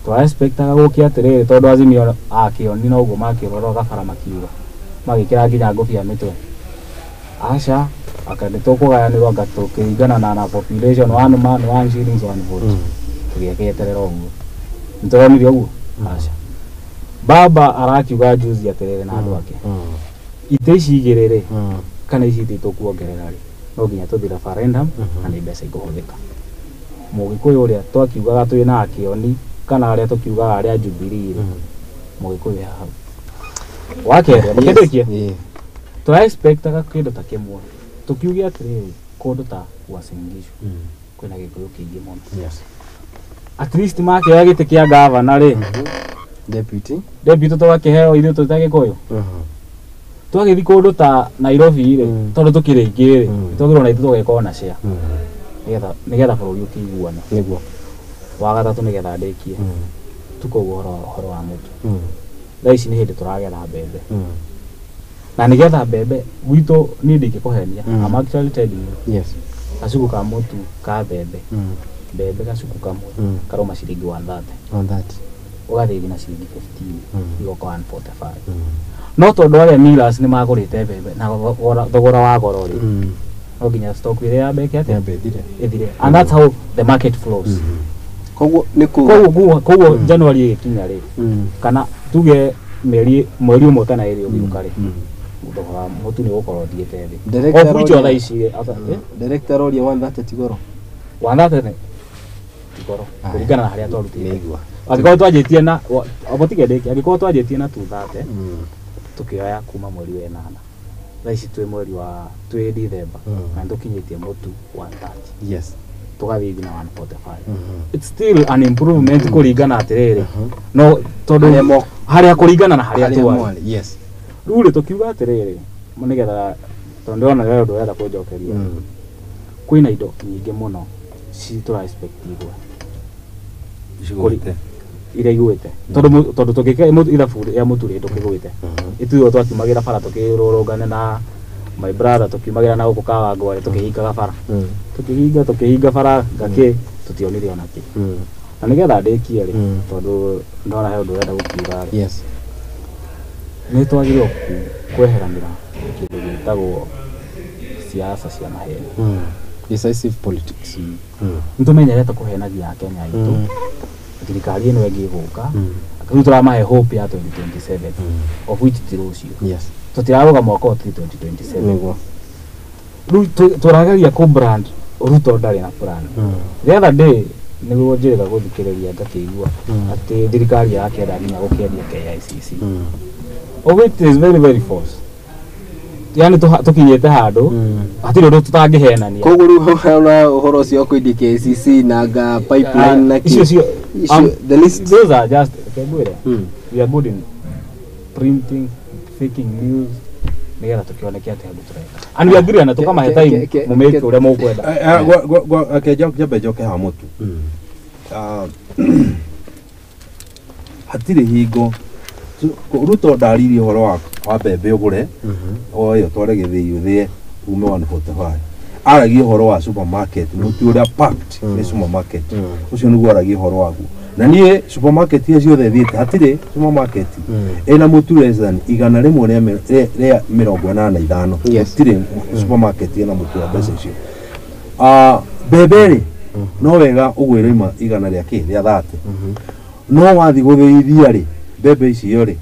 twa expectaga gũkia atĩrĩrĩ tondũ Azimio akĩoni noguo makĩrora gabara makiuga magĩkĩra nginya ngũbia mĩtwe, aca aka nĩ tũkũgayanĩrwo anga tũkĩringana na population one man one shillings one vote, tũgĩeterera ũguo nĩ tũronire ũguo. Aca baba arakiuga juzi atĩrĩrĩ na andũ ake Itĩ ici igĩrĩ rĩ kana ici itĩ tũkuongerera rĩ no nginya tũthiĩ referendum na nĩ mbeca ikũhũthĩka. Mũgĩkũyũ ũrĩa twakiugaga twĩ na Kĩoni kana arĩa tũkiugaga arĩa Jubilee rĩ mũgĩkũyũ e hau. Wa kerĩ reke ndĩkie tũra expectaga kĩndũ ta kĩmwe tũkiuge atĩrĩrĩ kũndũ ta Uasin Gishu kwĩna gĩkũyũ kĩingĩ mũno. At least makĩoya gĩtĩ kĩa gavana rĩ deputy tũgakĩheo ithuĩ twĩ ta gĩkũyũ. Twagĩthiĩ kũndũ ta Nairobi rĩ tondũ tũkĩrĩ aingĩ rĩ twagĩrĩirwo na ithuĩ tũgeka ona share nĩgetha bũrũri ũkĩiguane. Nĩguo. Wa gatatũ nĩgetha ndĩkie tukauga ũhoro wa mũtu. Thaa ici nĩ hĩndĩ tũragetha mbembe na nĩgetha mbembe gwitũ niĩ ndingĩkũhenia. I'm actually telling you. Yes. Gacuku ka mũtu ka mbembe mbembe gacuku kamwe karoma ciringi 130 130 ũgathĩithia na ciringi 15 igoka 145. No tondũ arĩa millers nĩ magũrĩte mbembe na thogora wa goro rĩ no nginya stock ĩrĩa yambe ĩke atĩa ĩthire. And that's how the market flows. Koguo nĩ koguo January ĩgĩkinya rĩ kana tuge mweri ũmwe kana ĩrĩ ũgĩũka rĩ thogora mũtu nĩ ũgũkorwo ũthiĩte thĩ. Of which thaa ici director oria 130 ti goro. 130 ti goro kũringana na harĩa twarutĩte. Angĩkorwo twanjĩtie na obotige ndĩke angĩkorwo twanjĩtie na 230 tukĩoya kuma mweri wa ĩnana thaa ici twĩ mweri wa twĩ December na nĩtũkinyĩtie mũtu 130. Yes. Tũgathiĩ nginya 145. It's still an improvement kũringana atĩrĩrĩ no tondũ harĩa kũringana na harĩa twarĩ. Yes. Rĩu rĩ tũkiuga atĩrĩrĩ nĩgetha tondũ ndĩrona we ũndũ ũrenda kũnjokeria kwĩna indo nyingĩ mũno tũra expect igwe iria igwĩte tondũ tũngĩka ithabu rĩa mũtu rĩ ndũkĩgwĩte ithuĩ twakiumagĩra bara tũkĩrũrũngane na my brother tũkiumagĩra na gũkũ Kawangware tũkĩhingaga bara tũkĩhinga bara ngakĩ tũtionire ona kĩ. Na nĩgetha ndĩkie rĩ tondũ ndona he ũndũ ũrenda gũkiuga rĩ yes nĩ twagĩrĩirwo kweheranĩra kĩndũ gĩtagwo siasa cia maheni. Decisive politics. Nĩ tũmenyerete kũhenagia Akenya aitũ thirikari ĩno ĩngĩ ĩgũka rĩu tũramahe hope ya 2027 of which ti rũciũ. Yes. Tũtirarũga mwaka ũyũ ti 2027. Nĩguo. Rĩu tũrageria kũ brand Ruto ndarĩ na plan. The other day nĩguo njĩrĩga gũthikĩrĩria ngakĩigua atĩ thirikari yakĩenda nginya gũkĩendia KICC. Of which is very very false. Yani tũkinyĩte handũ hatirĩ ũndũ tũtangĩhenania. Koguo rĩu ona ũhoro ũcio wa kwendia KICC na nga pipeline na icio cio the list those are just ngwĩre we are good in printing faking news nĩgetha tũkĩoneke atĩ handũ tũreka and we agree na tũkamahe time mũmĩke ũrĩa mũkwenda. Reke njambe njoke ha mũtu. Hatirĩ hingo Ruto ndaririe ũhoro wa mbembe ũgũre oyo tware gĩthĩi ũthĩe ume 145. Aragia ũhoro wa supermarket mũtu ũrĩa packed nĩ supermarket ũcio nĩguo aragia ũhoro waguo. Na niĩ supermarket iria ciothe thiĩte hatirĩ supermarket ĩna mũtu less than 185. Gũtirĩ supermarket ĩna mũtu wa mbeca icio. Mbembe rĩ no wega ũgwĩre ima igana rĩa kĩ rĩa 30 no wathiĩ gũthĩithia rĩ mbembe icio rĩ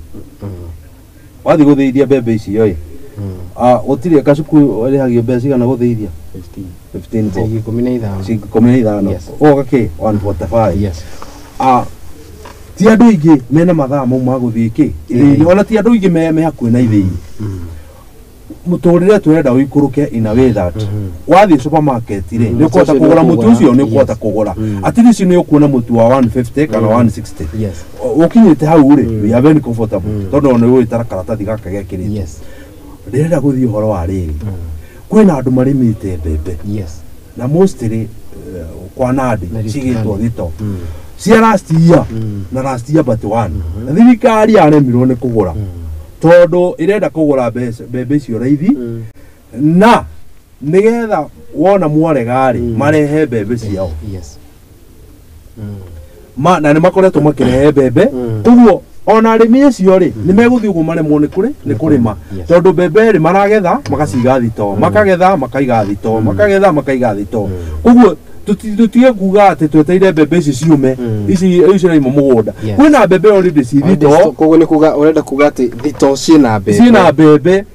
wathiĩ gũthĩithia mbembe icio rĩ gũtirĩ gacuku ĩrĩhagio mbeca cigana gũthĩithia 15 ciringi 15 ciringi 15 ũgoka kĩ 145. Yes. Ti andũ aingĩ mena mathaa mau ma gũthiĩ kĩ ithĩi-inĩ ona ti andũ aingĩ me hakuhĩ na ithĩi. Mũtũrĩre tũrenda ũikũrũke in a way that wathiĩ supermarket rĩ nĩ ũkũhota kũgũra mũtu ũcio nĩ ũkũhota kũgũra at least nĩ ũkuona mũtu wa 150 kana 160. Yes. Ũkinyĩte hau rĩ we are very comfortable tondũ ona ũgwĩtara karatathi gaka gekĩrĩtwo. Yes. Ndĩrenda gũthiĩ ũhoro wa rĩrĩ kwĩna andũ marĩmĩte mbembe. Yes. Na mostly kwa Nandi cigĩtwo thito cia last year na last year but one na thirikari yaremirwo nĩ kũgũra tondũ ĩrenda kũgũra mbembe icio raithi na nĩgetha wona mwarega rĩ marehe mbembe ciao. Yes. Na nĩ makoretwo makĩrehe mbembe koguo ona arĩmi acio rĩ nĩ megũthiĩ ũguo maremwo nĩ kũrĩma tondũ mbembe rĩ maragetha magaciga thitoo makagetha makaiga thitoo makagetha makaiga thitoo koguo Tutige kuga atĩ twetereire mbembe ici ciume ici ciraima mũgũnda. Kwĩna mbembe already ci thitoo. Koguo nĩ kuga ũrenda kuga atĩ thitoo ciĩna mbembe. Ciĩna mbembe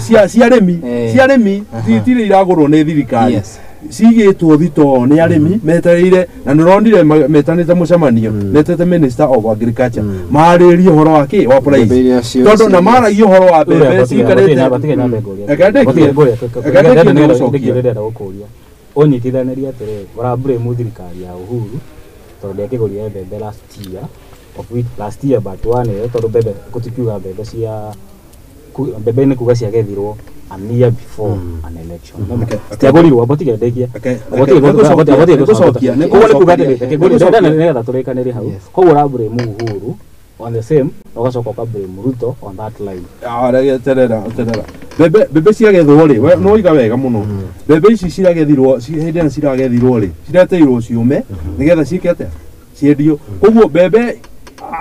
cia arĩmi, cia arĩmi itirĩ iragũrwo nĩ thirikari. Cigĩtwo thitoo nĩ arĩmi metereire, na nĩ ũronire metanĩte mũcemanio, metete Minister of Agriculture marĩrie ũhoro wa kĩ wa price, tondũ na maragia ũhoro wa mbembe ciikarĩte. Ũnyitithanĩrie atĩrĩrĩ, ũra blame thirikari ya Uhuru tondũ ndĩakĩgũrire mbembe last year, of which last year but one ĩyo, tondũ mbembe gũtikiuga mbembe cia mbembe nĩ kuga ciagethirwo a year before an election. Citiagũrirwo, amba ndekie. Nĩgetha tũrĩkanĩrie hau. Koguo ũra blame Uhuru on the same, ũgacoka ũka blame Ruto on that line. Terera mbembe ciagethwo rĩ, no iga wega mũno. Mbembe ici ciragethirwo hĩndĩ ĩno ciragethirwo rĩ, cireteirwo ciũme nĩgetha ciĩke atĩa, ciendio. Koguo mbembe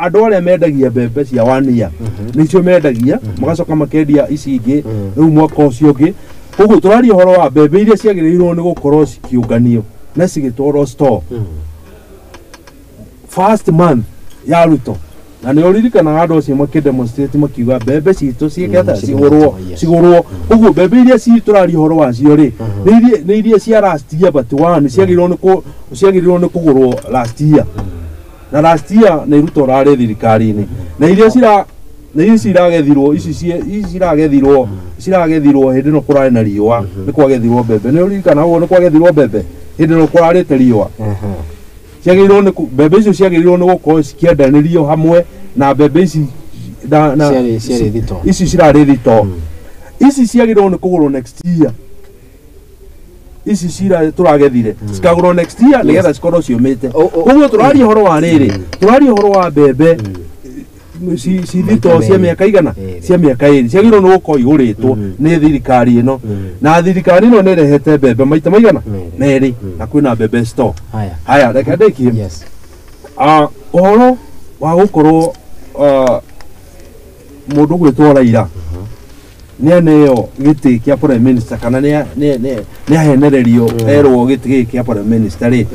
andũ arĩa mendagia mbembe cia one year nĩcio mendagia, magacoka makendia ici ingĩ rĩu mwaka ũcio ũngĩ. Koguo tũraria ũhoro wa mbembe iria ciagĩrĩirwo nĩ gũkorwo cikĩũnganio na cigĩtwarwo store first month ya Ruto. Na nĩ ũririkanaga andũ acio makĩdemonstrate makiuga mbembe citũ ciĩke atĩa, cigũrwo cigũrwo. Koguo mbembe iria tũraria ũhoro wacio rĩ, nĩ iria cia last year but one ciagĩrĩirwo nĩ kũgũrwo last year. Na last year nĩ Ruto ũrarĩ thirikari-inĩ. Na iria ciragethirwo ici ciragethirwo hĩndĩ ĩno kũrarĩ na riũa, nĩ kwagethirwo mbembe. Nĩ ũririkanaga ũguo, nĩ kwagethirwo mbembe hĩndĩ ĩno kũrarĩte riũa. Ciagĩrĩirwo nĩ mbembe icio ciagĩrĩirwo nĩ gũkorwo cikĩendanĩrio hamwe na mbembe ici ici cirarĩ thitoo. Ici ciagĩrĩirwo nĩ kũgũrwo next year. Ici tũragethire cikagũrwo next year nĩgetha cikorwo ciũmĩte. Koguo tũraria ũhoro wa rĩrĩ, tũraria ũhoro wa mbembe ci thitoo cia mĩaka igana, cia mĩaka ĩrĩ, ciagĩrĩirwo nĩ gũkorwo igũrĩtwo nĩ thirikari ĩno. Na thirikari ĩno nĩ ĩrehete mbembe maita maigana merĩ, na kwĩna mbembe store. Haya, reke ndĩkie. Ũhoro wa gũkorwo mũndũ gwĩtwo Raila nĩ aneo gĩtĩ kĩa prime minister kana nĩ ahenererio erwo gĩtĩ gĩkĩ kĩa prime minister rĩ,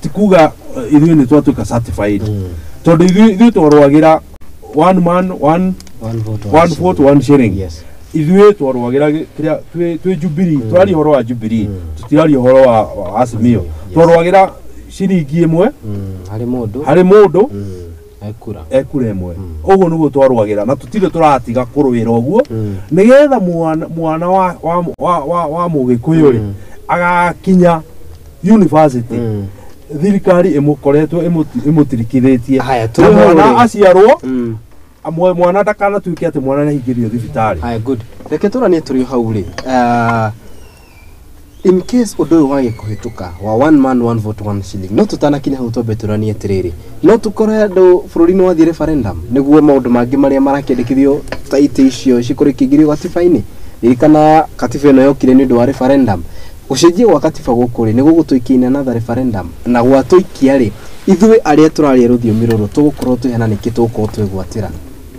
ti kuga ithuĩ nĩ twatuĩka certified, tondũ ithuĩ twarũagĩra one man one vote one shilling. Ithuĩ twarũagĩra kĩrĩa twĩ Jubilee, tũraria ũhoro wa Jubilee, tũtiraria ũhoro wa Azimio. Twarũagĩra ciringi ĩmwe harĩ mũndũ ekura ĩmwe. Ũguo nĩguo twarũagĩra, na tũtirĩ tũratiga kũrũĩra ũguo nĩgetha mwana wa Mũgĩkũyũ rĩ agakinya university, thirikari ĩmũkoretwo ĩmũtirikithĩtie. Mwana aciarwo, mwana ndakanatuĩke atĩ mwana nĩahingĩrio thibitarĩ. Haya, good. Reke tũranie tũrĩ hau rĩ. In case ũndũ ũyũ wage kũhĩtũka wa one man one vote one shilling, no tũtanakinya hau twambe tũranie atĩrĩrĩ, no tũkore andũ bũrũri-inĩ wathiĩ referendum nĩguo maũndũ mangĩ marĩa marakĩendekithio ta itĩ icio cikorwo ikĩingĩrio gatiba-inĩ. Ririkana katiba ĩno yokire nĩ ũndũ wa referendum. Gũcenjia gwa katiba gũkũ rĩ, nĩ gũgũtũikia in another referendum, na gwatũikia rĩ, ithuĩ arĩa tũraria rũthiomi rũrũ tũgũkorwo twĩhana nĩkĩ tũgũkorwo twĩgwatĩra.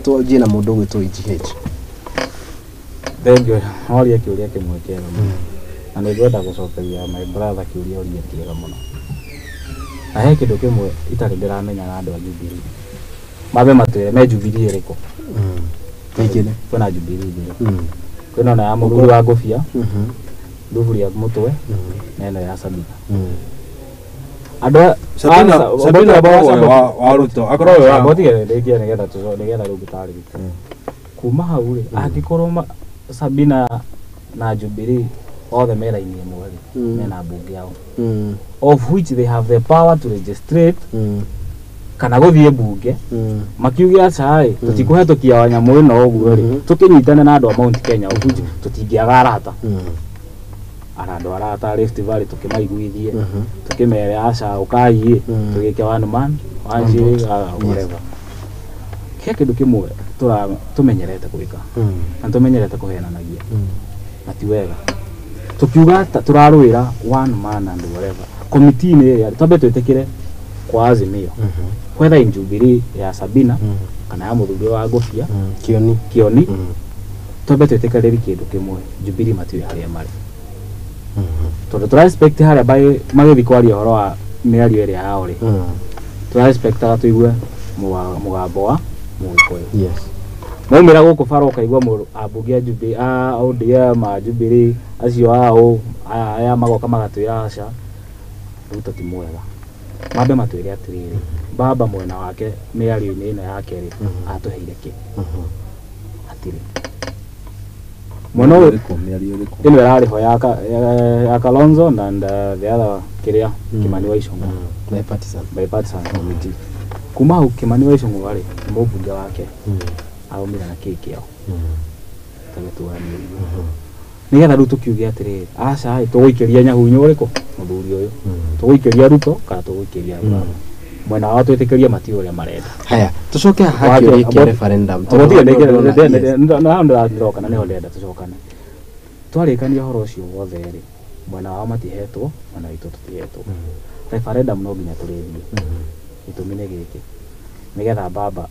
Twanjie na mũndũ ũgwĩtwo EGH. Thank you. Waria kĩũria kĩmwe kĩega mũno. Na nĩ ngwenda gũcokeria my brother kĩũria ũria kĩega mũno. Na he kĩndũ kĩmwe itarĩ ndĩramenya na andũ a Jubilee. Mambe matwĩre me Jubilee ĩrĩkũ. Kwĩna Jubilee igĩrĩ. Kwĩna ona ya mũthuri wa ngũbia, thuburia mũtwe, na ĩno ya Sabina. Andũ Sabina wa Ruto akorwo wa nĩgetha nĩgetha rĩu ngũtarĩrie. Kuma hau rĩ, angĩkorwo Sabina na Jubilee othe me raini ĩmwe rĩ, mena mbunge yao, of which they have the power to legislate kana gũthiĩ mbunge makiuge aca ĩ, tũtikũhetũkia wanyamũ ĩno ũguo rĩ, tũkĩnyitane na andũ a Mount Kenya, of which tũtingĩaga arata. Andũ arata Rift Valley tũkĩmaiguithie, tũkĩmere aca ũkai ĩ, tũgĩke one man one shilling, whatever. He kĩndũ kĩmwe tũmenyerete gwĩka na tũmenyerete kũhenanagia, na ti wega. Tukiuga tũrarũĩra one man and whatever, committee-inĩ ĩrĩa twambe twĩtĩkĩre kwa Azimio, whether in Jubilee ya Sabina kana ya mũthuri wa ngũbia Kioni, twambe twĩtĩkĩre kĩndũ kĩmwe, Jubilee matiũĩ harĩa marĩ. Tondũ tũra expect harĩa magĩthiĩ kwaria ũhoro wa mĩario ĩrĩa yao rĩ, tũra expectaga tũigue mũgambo wa Mũgĩkũyũ. Yes. Maumĩra gũkũ bara ũkaigua mũndũ ambunge a Jubilee, a ODM, a Jubilee, acio ao aya magoka magatwĩra aca Ruto ti mwega. Mambe matwĩre atĩrĩrĩ, baba mwena wake mĩario-inĩ ĩno yake rĩ, atũheire kĩ? Hatirĩ. Mwena ũyũ ĩno ĩrarĩ ho ya Kalonzo and the other kĩrĩa Kimani wa Ichung'wa. Bipartisan. Bipartisan committee. Kuma hau Kimani wa Ichung'wa rĩ, nĩ mũmbunge wake araumire na kĩ kĩao tagĩtuanie nĩgetha rĩu tũkiuge atĩrĩrĩ, aca ĩ, tũgũikĩria nyahunyo ũrĩkũ mũthuri ũyũ, tũgũikĩria Ruto kana tũgũikĩria baba? Mwena wao twĩtĩkĩrie matiũ ũrĩa marenda. Haya, tũcoke haha kĩũria kĩa referendum. Ndĩroka na nĩho ndĩrenda tũcokane. Twarĩkania ũhoro ũcio wothe rĩ, mwena wao matihetwo, mwena witũ tũtihetwo. Referendum no nginya tũrĩthiĩ. Gĩtũmi nĩ gĩkĩ, nĩgetha baba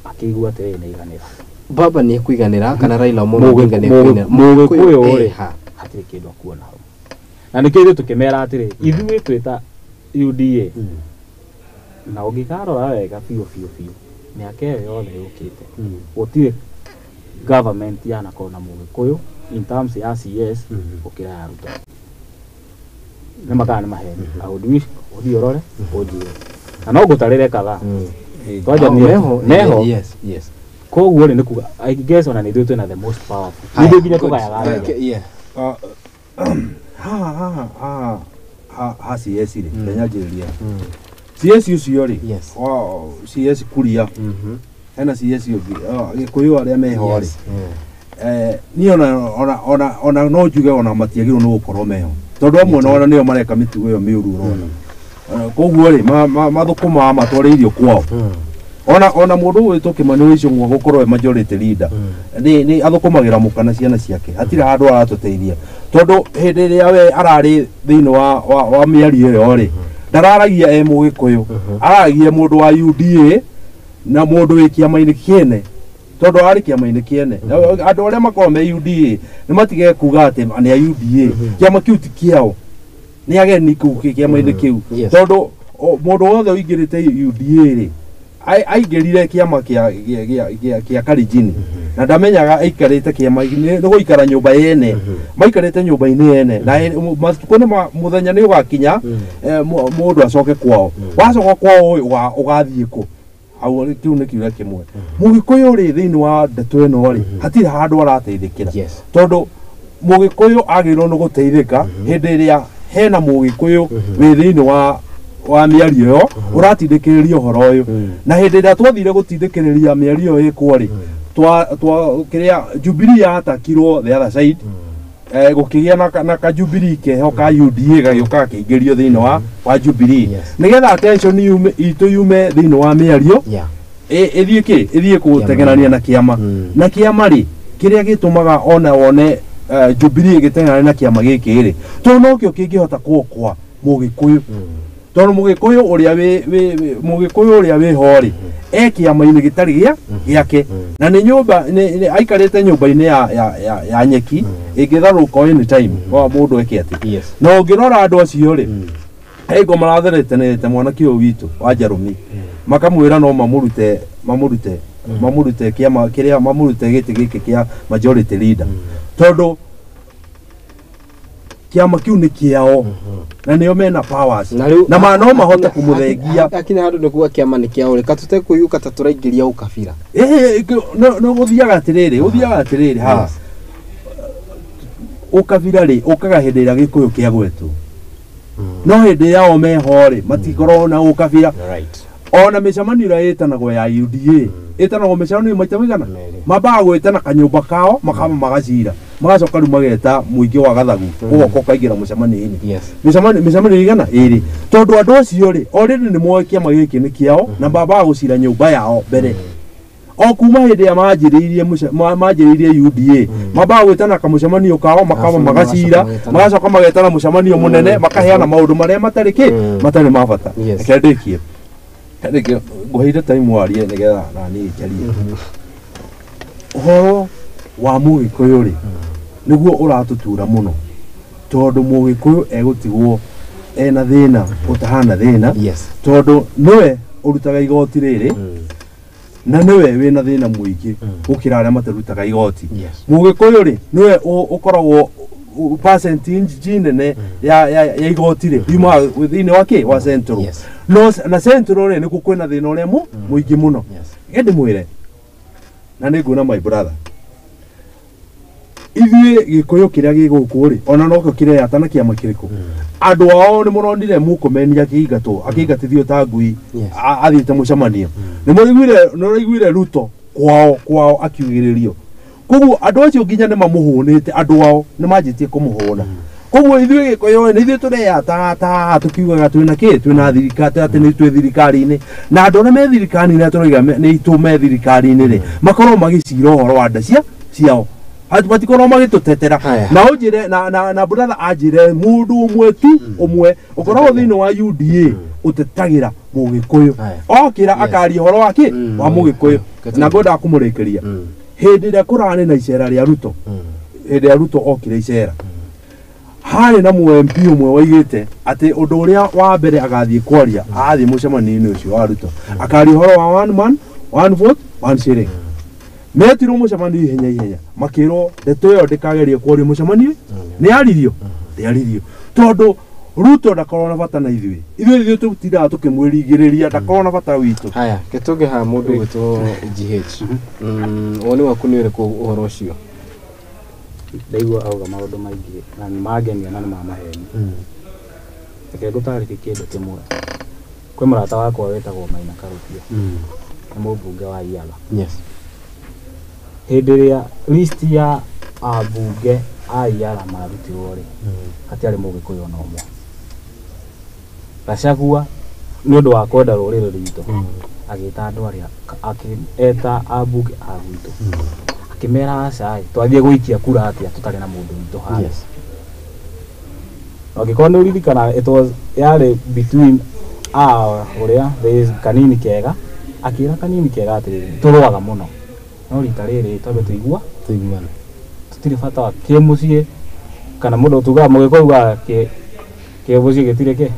akĩigua atĩrĩrĩ nĩ aiganĩra. Baba nĩ ekũiganĩra kana Raila Amolo Odinga nĩ ekũiganĩra? Mũgĩkũyũ rĩ, hatirĩ kĩndũ akuona hau. Na nĩkĩo ithuĩ tũkĩmera atĩrĩ, ithuĩ twĩta UDA, na ũngĩkarora wega biũ biũ biũ, mĩaka ĩyo yothe yũkĩte, gũtirĩ government yanakorwo na Mũgĩkũyũ in terms ya CS gũkĩra ya Ruto. Nĩ makana nĩ maheni. I would wish ũthiĩ ũrore ũnjĩre. Na no ngũtarĩre kadhaa. Twanja meho. Meho. Yes, yes. Koguo rĩ, nĩ kuga I guess ona nĩ ithuĩ twĩna the most powerful. Nĩ ithuĩ nginya tũgayaga wĩra. Haha haha haha ha CS rĩ, nyanjĩrĩria CS ũcio rĩ, CS Kuria, hena CS ũngĩ Gĩkũyũ arĩa meho rĩ, niĩ ona no njuge ona matiagĩrĩirwo nĩ gũkorwo meho, tondũ amwe ona nĩo mareka mĩtugo ĩyo mĩũru ũrona. Koguo rĩ, mathũkũmaga matwarĩirio kwao. Ona mũndũ ũgwĩtwo Kimani wa Ichung'wa gũkorwo e majority leader, nĩ athũkũmagĩra mũka na ciana ciake, hatirĩ handũ aratũteithia, tondũ hĩndĩ ĩrĩa we ararĩ thĩinĩ wa mĩario ĩyo rĩ, ndararagia e Mũgĩkũyũ, araragia mũndũ wa UDA na mũndũ wĩ kĩama-inĩ kĩene, tondũ arĩ kĩama-inĩ kĩene. Andũ arĩa makoragwo me UDA nĩ matige kuga atĩ nĩ a UDA, kĩama kĩu ti kĩao, nĩ ageni kũu kĩama-inĩ kĩu, tondũ mũndũ wothe ũingĩrĩte UDA rĩ, aingĩrire kĩama kĩa Kalenjin, na ndamenyaga aikarĩte kĩama nĩ gũikara nyũmba yene, maikarĩte nyũmba-inĩ yene, na matukũ nĩ mũthenya nĩ ũgakinya mũndũ acoke kwao. Wacoka kwao ũgathiĩ kũ? Hau kĩu nĩ kĩũria kĩmwe. Mũgĩkũyũ rĩ, thĩinĩ wa ndeto ĩno rĩ, hatirĩ handũ arateithĩkĩra, tondũ Mũgĩkũyũ agĩrĩirwo nĩ gũteithĩka hĩndĩ ĩrĩa hena Mũgĩkũyũ wĩ thĩinĩ wa mĩario ĩyo ũratindĩkĩrĩria ũhoro ũyũ. Na hĩndĩ ĩrĩa twathire gũtindĩkĩrĩria mĩario ĩyo ĩkwo rĩ, twa kĩrĩa Jubilee yatakirwo the other side, gũkĩgĩa na ka Jubilee keho ka UDA gagĩũka gakĩingĩrio thĩinĩ wa Jubilee, nĩgetha attention itũ yume thĩinĩ wa mĩario ĩthiĩ kĩ ĩthiĩ gũteng'erania na kĩama. Na kĩama rĩ, kĩrĩa gĩtũmaga ona wone Jubilee ĩgĩteng'erania na kĩama gĩkĩ rĩ, tondũ nokĩo kĩngĩhota kuokoa Mũgĩkũyũ, tondũ Mũgĩkũyũ ũrĩa Mũgĩkũyũ ũrĩa wĩho rĩ, e kĩama-inĩ gĩtarĩ gĩake, na nĩ nyũmba aikarĩte nyũmba-inĩ ya nyeki ĩngĩtharũka anytime mũndũ eke atĩ. Na ũngĩrora andũ acio rĩ, hingo maratheretenete mwanake ũyũ witũ wa Njarũmi, makamwĩra no mamũrute kĩama kĩrĩa, mamũrute gĩtĩ gĩkĩ kĩa majority leader, tondũ kĩama kĩu nĩ kĩao na nĩo mena powers na no mahote kũmũthengia. Akinya handũ nĩ kuga kĩama nĩ kĩao rĩ, katũte kũiyũka ta tũraingĩria ũkabira. No gũthiaga atĩrĩrĩ, gũthiaga atĩrĩrĩ haha ũkabira rĩ, ũkaga hĩndĩ ĩrĩa Gĩkũyũ kĩagwetwo, no hĩndĩ yao meho rĩ, matikoragwo na ũkabira. Ona mĩcemanio ĩrĩa ĩtanagwo ya UDA ĩtanagwo mĩcemanio maita maigana, mambaga gwĩtana kanyũmba kao makamba magacira, magacoka rĩu mageta mũingĩ wa Gathagu ũgoka ũkaingĩra mũcemanio-inĩ. Mĩcemanio igana ĩrĩ, tondũ andũ acio rĩ already nĩ moĩ kĩama gĩkĩ nĩ kĩao, na mambaga gũcira nyũmba yao mbere. O kuma hĩndĩ ĩrĩa manjĩrĩirie UDA, mambaga gwĩtana kamũcemanio kao makamba magacira, magacoka magetana mũcemanio mũnene, makaheana maũndũ marĩa matarĩ kĩ, matarĩ ma bata. Reke ndĩkie, ngũheire time warie nĩgetha na niĩ njarie. Ũhoro wa Mũgĩkũyũ rĩ, nĩguo ũratũtura mũno, Tondũ Mũgĩkũyũ egũtigwo ena thĩna ũtahana thĩna. Yes. Tondũ nĩwe ũrutaga igoti rĩrĩ na nĩwe wĩna thĩna mũingĩ gũkĩra arĩa matarutaga igoti. Yes. Mũgĩkũyũ rĩ nĩwe ũkoragwo percentage nene ya igoti rĩ yumaga thĩinĩ wa kĩ wa central. Yes. No na central rĩ nĩkuo kwĩna thĩna ũrĩa mũingĩ mũno. Yes. Ĩndĩ mwĩre na nĩ nguona my brother ithuĩ Gĩkũyũ kĩrĩa gĩ gũkũ rĩ ona nokĩo kĩreyata na kĩama kĩrĩkũ andũ ao nĩ mũronire Murkomen akĩingatwo akĩingatithio ta ngui Yes. athiĩte mũcemanio nĩ mũraiguire Ruto kwao akiugĩrĩrio koguo andũ acio nginya nĩ mamũhũnĩte andũ ao nĩ manjĩtie kũmũhũna koguo ithuĩ Gĩkũyũ nĩ ithuĩ tũreyata tũkiugaga twĩna kĩ twĩna thirikari atĩ nĩ twĩ thirikari-inĩ na andũ arĩa me thirikari-inĩ tũroiga nĩ itũ me thirikari-inĩ rĩ makorwo magĩcira ũhoro wa nda ciao matikorwo magĩtũtetera Haya. na ũnjĩre na brother anjĩre mũndũ ũmwe tu ũmwe ũkoragwo thĩinĩ wa UDA ũtetagĩra Mũgĩkũyũ Haya. okĩra Yes. akaria ũhoro wa kĩ wa Mũgĩkũyũ na ngwendaga kũmũrĩkĩria hĩndĩ ĩrĩa kũrarĩ na icera rĩa Ruto hĩndĩ ĩrĩa Ruto okire icera harĩ na mũ MP ũmwe waigĩte atĩ ũndũ ũrĩa wa mbere agathiĩ kwaria athiĩ mũcemanio-inĩ ũcio wa Ruto akaria ũhoro wa one man one vote one shilling metirwo mũcemanio ihenya makĩrwo ndeto ĩyo ndĩkagerie kwaria mũcemanio nĩ yaririo ndĩaririo tondũ Ruto ndakorwo na bata na ithuĩ ithuĩ tũtindaga tũkĩmwĩrigĩrĩria ndakorwo na bata witũ. Haya, gĩtũnge haha mũndũ ũgwĩtwo GH. Woni waku nĩ ũrĩkũ ũhoro ũcio? Ndaigua auga maũndũ maingĩ na nĩ mangenia na nĩ ma maheni. Reke ngũtarĩrie kĩndũ kĩmwe. Kwĩ mũrata wakwa wĩtagwo Maina Karũbia nĩ mũmbunge wa Iala. Yes. Hĩndĩ ĩrĩa list ya ambunge a Iala marutirwo rĩ hatiarĩ Mũgĩkũyũ ona ũmwe. Gachagua nĩ ũndũ wa kwenda rũrĩrĩ rwitũ agĩta andũ arĩa akĩeta ambunge a gwitũ akĩmera aca ĩ twathiĩ gũikia kura atĩa tũtarĩ na mũndũ witũ haha. Yes. Na ũngĩkorwo nĩ ũririkana it was yarĩ between a ũrĩa there is Kanini Kega akĩra Kanini Kega atĩrĩrĩ tũrũaga mũno no rita rĩrĩ twambe tũigua Tũiguane. tũtirĩ bata wa kĩmũciĩ kana mũndũ tugaga Mũgĩkũyũ ugaga kĩmũciĩ gĩtirĩ kĩ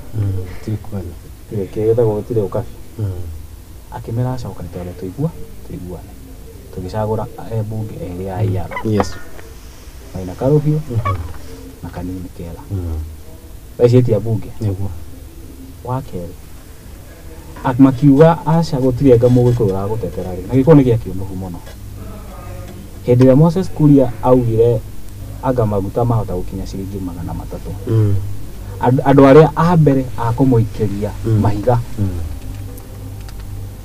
Tũiguane. gĩtirĩ kĩ gĩtagwo gĩtirĩ ũkabi akĩmera acoka nĩ twambe tũiguane tũgĩcagũra mbunge erĩ a Iala. Yes. Maina Karũbio na Kanini Kega thaa ici ĩtia mbunge Nĩguo. wa kerĩ makiuga aca gũtirĩ anga Mũgĩkũyũ ũragũtetera rĩ na gĩkorwo nĩ gĩa kĩũnũhu mũno hĩndĩ ĩrĩa Moses Kuria augire anga maguta mahota gũkinya ciringi 300 andũ arĩa a mbere a kũmũikĩria mahiga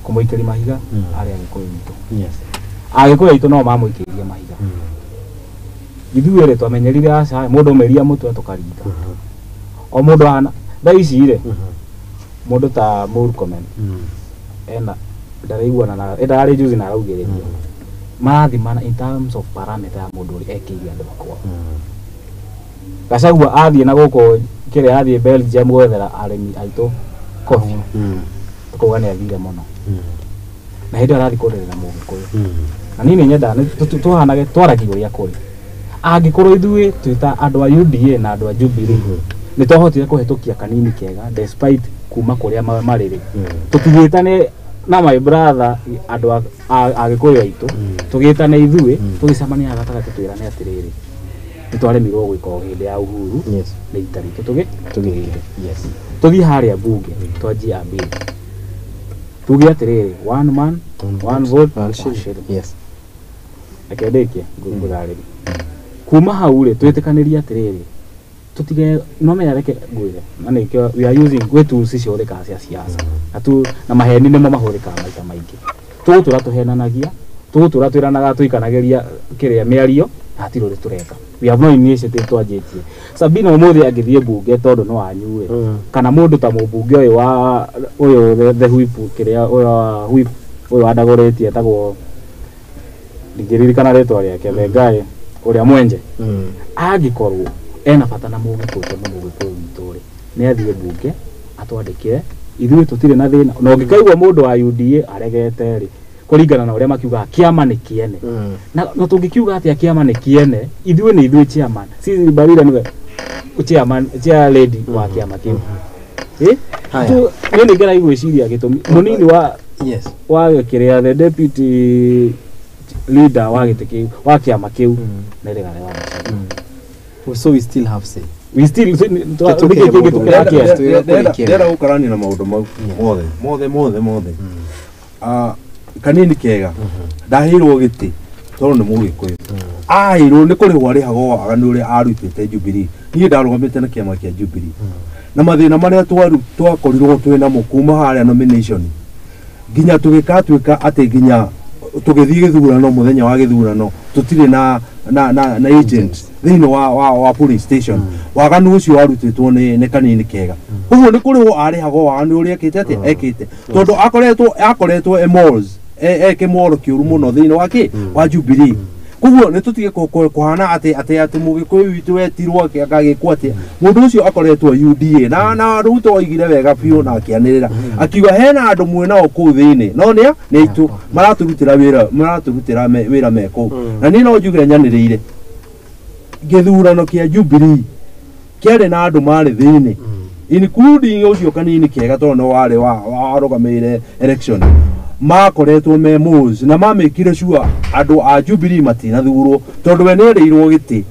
kũmũikĩria mahiga arĩa Agĩkũyũ witũ. Yes. Agĩkũyũ aitũ no mamũikĩirie mahiga ithuĩ rĩ twamenyerire aca mũndũ ũmĩria mũtwe tũkaringa o mũndũ ahana thaa ici rĩ mũndũ ta Murkomen ena ndaraiguana na ndararĩ juzi na araugĩrĩrio marathimana in terms of parameter ya mũndũ ũrĩa ekĩire andũ akwao. Gachagua athiĩ na gũkũ kĩrĩa athiĩ Belgium gwethera arĩmi aitũ coffee tũkauga nĩ athire mũno na hĩndĩ ĩyo arathiĩ kũrĩrĩra Mũgĩkũyũ na niĩ nĩ nyendaga tũhanage twaragie ũrĩa kũrĩ angĩkorwo ithuĩ twĩ ta andũ a UDA na andũ a Jubilee nĩ twahotire kũhetũkia Kanini Kega despite kuma kũrĩa marĩ rĩ tũtigĩtane na my brother andũ a Gĩkũyũ aitũ tũgĩtane ithuĩ tũgĩcemania gatagatĩ twĩrane atĩrĩrĩ nĩ twaremirwo gwĩka o hĩndĩ ya Uhuru Yes. nĩ ita ritũ tũgĩ Tũgĩte. Yes. tũthiĩ harĩa bunge twanjie ambili tuge atĩrĩrĩ one man one vote One one shilling. shilling. Yes. Reke ndĩkie ngũtharĩrie kuma hau rĩ twĩtĩkanĩrie atĩrĩrĩ tũtige no menya reke ngwĩre na nĩkĩo we are using gwĩ tools cihũthĩkaga cia siasa na tu na maheni nĩmo mahũthĩkaga maita maingĩ tũgũtũra tũhenanagia tũgũtũra twĩranaga tũikanagĩria kĩrĩa mĩario na hatirĩ ũrĩa tũreka we have no initiative twanjĩtie Sabina ũmũthĩ angĩthiĩ mbunge tondũ nĩ wanyu rĩ kana mũndũ ta mũmbunge ũyũ wa ũyũ the whip kĩrĩa ũyũ wa whip ũyũ wandagũrĩtie etagwo ndingĩririkana rĩtwa rĩake the guy ũrĩa mwenje angĩkorwo ena bata na Mũgĩkũyũ tondũ Mũgĩkũyũ witũ rĩ nĩ athiĩ mbunge atwandĩkĩre ithuĩ tũtirĩ na thĩna na ũngĩkaigua mũndũ wa UDA aregete rĩ kũringana na ũrĩa makiugaga kĩama nĩ kĩene na tũngĩkiuga atĩa kĩama nĩ kĩene ithuĩ nĩ ithuĩ chairman sisi Barira nĩwe chairman chair lady wa kĩama kĩu. Niĩ nĩ ngeragia gwĩciria gĩtũmi mũnini wa yes wa kĩrĩa the deputy leader wa gĩtĩ kĩu wa kĩama kĩu nĩ Rigathĩ wa Gachagua. So we still have say. We still ndĩrenda gũkarania na maũndũ mau mothe mothe mothe mothe. Kanini kega ndaheirwo gĩtĩ tondũ nĩ Mũgĩkũyũ. Aheirwo nĩ kũrĩhwo arĩhagwo waganu ũrĩa arutĩte Jubilee. Niĩ ndarũgamĩte na kĩama kĩa Jubilee. Na mathĩna marĩa twakorirwo twĩ namo kuma harĩa nomination nginya tũgĩkatuĩka atĩ nginya tũgĩthiĩ gĩthurano mũthenya wa gĩthurano tũtirĩ na na na na agent thĩinĩ wa polling station. Waganu ũcio warutĩtwo nĩ Kanini Kega. Ũguo nĩ kũrĩhwo arĩhagwo waganu ũrĩa ekĩte atĩa ekĩte tondũ akoretwo emols ekĩmoro kĩũru mũno thĩinĩ wa kĩ wa Jubilee. Koguo nĩ tũtige kũhana atĩ atĩ Mũgĩkũyũ witũ wetirwo agagĩkwo atĩa. Mũndũ ũcio akoretwo UDA na Ruto oigire wega biũ na akĩanĩrĩra akiuga hena andũ mwĩnao kũu thĩinĩ no nĩ aitũ maratũrutĩra wĩra me kũu. Na niĩ no njuge nyanĩrĩire gĩthurano kĩa Jubilee kĩarĩ na andũ marĩ thĩinĩ including ũcio Kanini Kega tondũ no warĩ warũgamĩrĩire election makoretwo me moles na mamĩkire sure andũ a Jubilee matinathurwo tondũ we nĩerĩirwo gĩtĩ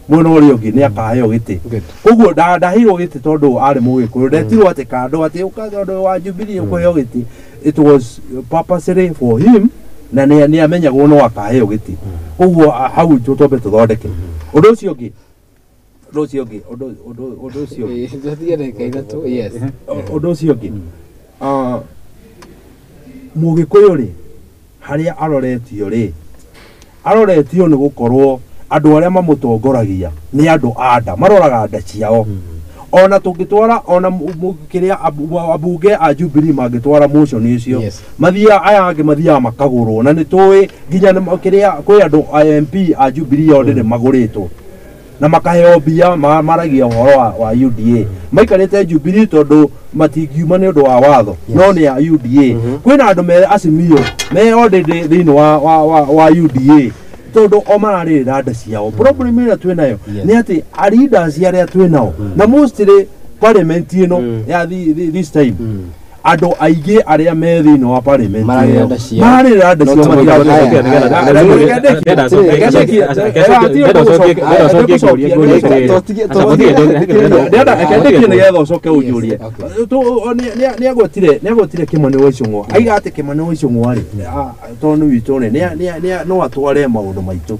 mwena ũrĩa ũngĩ nĩ akaheo gĩtĩ. Koguo ndaheirwo gĩtĩ tondũ arĩ Mũgĩkũyũ ndetirwo atĩ kando atĩ ũka tondũ wa Jubilee ũkũheo gĩtĩ. It was purposely for him na nĩ amenyagwo no akaheo gĩtĩ. Koguo hau tũtombe tũthondeke ũndũ ũcio ũngĩ ũndũ ũcio ũngĩ Mũgĩkũyũ rĩ harĩa aroretio rĩ aroretio nĩ gũkorwo andũ arĩa mamũtongoragia nĩ andũ a nda maroraga nda ciao. Ona tũngĩtwara ona kĩrĩa abunge a Jubilee mangĩtwara motion ũcio mathiaga aya angĩ mathiaga makagũrwo na nĩ tũĩ nginya kĩrĩa kwĩ andũ a MP a Jubilee already magũrĩtwo na makaheo mbia maragia ũhoro wa UDA maikarĩte Jubilee tondũ matingiuma nĩ ũndũ wa watho no nĩ a UDA. Kwĩna andũ me Azimio me already thĩinĩ wa UDA tondũ o mararĩrĩra nda ciao. Problem ĩrĩa twĩ nayo nĩ atĩ leaders arĩa twĩ nao na mostly parliament ĩno ya this time andũ aingĩ arĩa me thĩinĩ wa parliament mararĩrĩra nda ciao nĩgetha ũcoke ũnjũrie. Nĩagwetire Kĩmani wa Ichung'wa aiga atĩ Kĩmani wa Ichung'wa rĩ tondũ witũ rĩ no atware maũndũ maitũ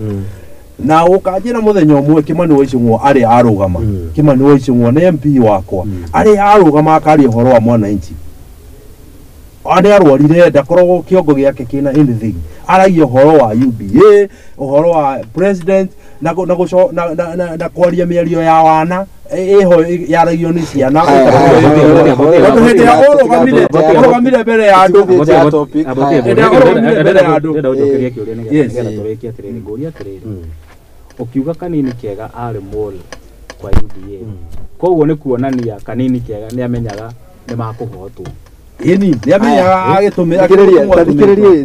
na ũkanjĩra mũthenya ũmwe Kĩmani wa Ichung'wa arĩ arũgama. Kĩmani wa Ichung'wa nĩ MP wakwa arĩ arũgama akaria ũhoro wa mwananchi arĩa arwarire ndakoragwo kĩongo gĩake kĩna anything aragia ũhoro wa UDA ũhoro wa president na kwaria mĩario ya wana ĩho yaragio nĩ ciana tondũ hĩndĩ ĩrĩa ũrũgamire mbere ya andũ ndĩrenda kĩũria nĩgetha tũrĩkie atĩrĩrĩ ngũria atĩrĩrĩ ũkiuga Kanini Kega arĩ mole kwa UDA koguo nĩ kuonania Kanini Kega nĩ amenyaga nĩ makũhotwo. Ĩni nĩ amenyaga agĩtũmĩra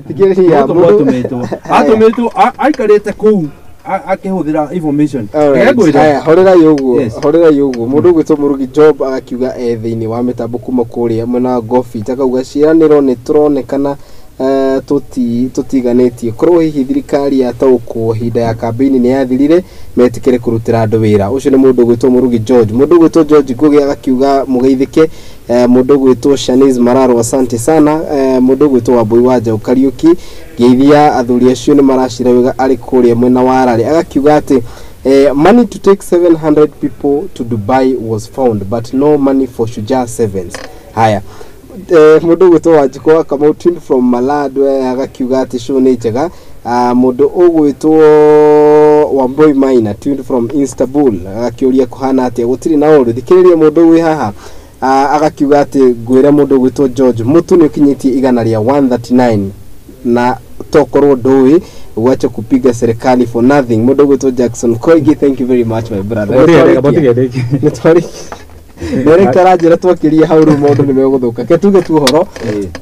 thikĩrĩria atũmĩtwo aikarĩte kũu akĩhũthĩra information. Horerai ũguo mũndũ ũgwĩtwo Mũrugi Job agakiuga e thĩinĩ wa mĩtambo kuma kũrĩa mwena wa Gobi akauga ciĩranĩro nĩ tũronekana tũtiganĩtie korwo hihi thirikari yataũkwo hinda ya kambĩini nĩ yathirire metĩkĩre kũrutĩra andũ wĩra. Ũcio nĩ mũndũ ũgwĩtwo Mũrugi George. Mũndũ ũgwĩtwo George Ngugi agakiuga mũgeithĩke. Mũndũ ũgwĩtwo Shanice Mararo asante sana. Mũndũ ũgwĩtwo Wambui wa Njaũ Kariũki ngeithia athuri acio nĩ maracira wega arĩ kũrĩa mwena wa Harare agakiuga atĩ money to take 700 people to Dubai was found but no money for Shujaa Sevens. Haya mũndũ ũgwĩtwo Wanjikũ wa Kamau twin from Malad agakiuga atĩ show nĩ njega. Mũndũ ũgwĩtwo Wambui Maina twin from Istanbul agakĩũria kũhana atĩa gũtirĩ na ũru. Thikĩrĩria mũndũ wĩ haha agakiuga atĩ ngwĩre mũndũ ũgwĩtwo George Mũtu nĩ ũkinyĩtie 139 na tokorwo ndũĩ uache kupiga serikali for nothing. Mũndũ ũgwĩtwo Jackson Koigi, thank you very much my brother. Nĩ aranjĩra twakĩria hau rĩu maũndũ nĩ megũthũka. Ke tuge tu ũhoro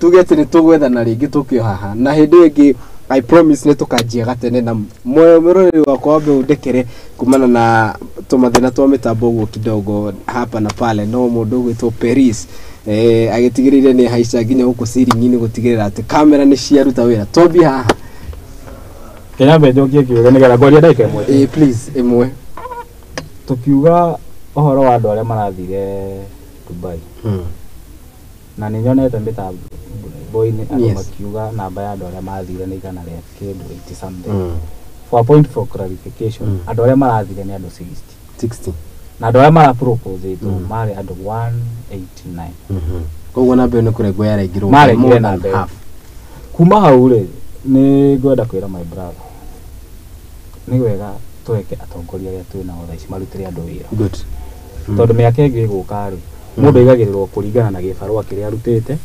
tuge atĩ nĩ tũgwethana rĩngĩ tũkĩo haha na hĩndĩ ĩngĩ I promise nĩ tũkanjia gatene na mwĩroreri wakwa wambe ũndekere Kumana na tũmathĩna twa mĩtambo ũguo kidogo hapa na pale, no mũndũ ũgwĩtwo Paris agĩtigĩrĩire nĩ haica nginya gũkũ ceiling-inĩ gũtigĩrĩra atĩ kamera nĩ ciaruta wĩra. Twambie haha. Kĩnyambe njokie kĩũria nĩgetha ngwaria ndagĩka ĩmwe. Please, ĩmwe. Tũkiuga ũhoro wa andũ arĩa marathire Dubai, na nĩ nyonete mĩtambo-inĩ andũ makiuga namba ya andũ arĩa mathire nĩ igana rĩa kĩndũ 80 something. For a point for clarification, andũ arĩa marathire nĩ andũ 60. 60. Na andũ arĩa maraproposetwo marĩ andũ 189. Koguo namba ĩyo nĩ kũrengwo yarengirwo Marengire namba ĩyo. Kuma hau rĩ, nĩ ngwenda kwĩra my brother, nĩ wega tũreke atongoria arĩa twĩ nao thaa ici marutĩre andũ wĩra. Good. Tondũ mĩaka ĩngĩ ĩgũka rĩ, mũndũ aigagĩrĩrwo kũringana na gĩbarũa kĩrĩa arutĩte,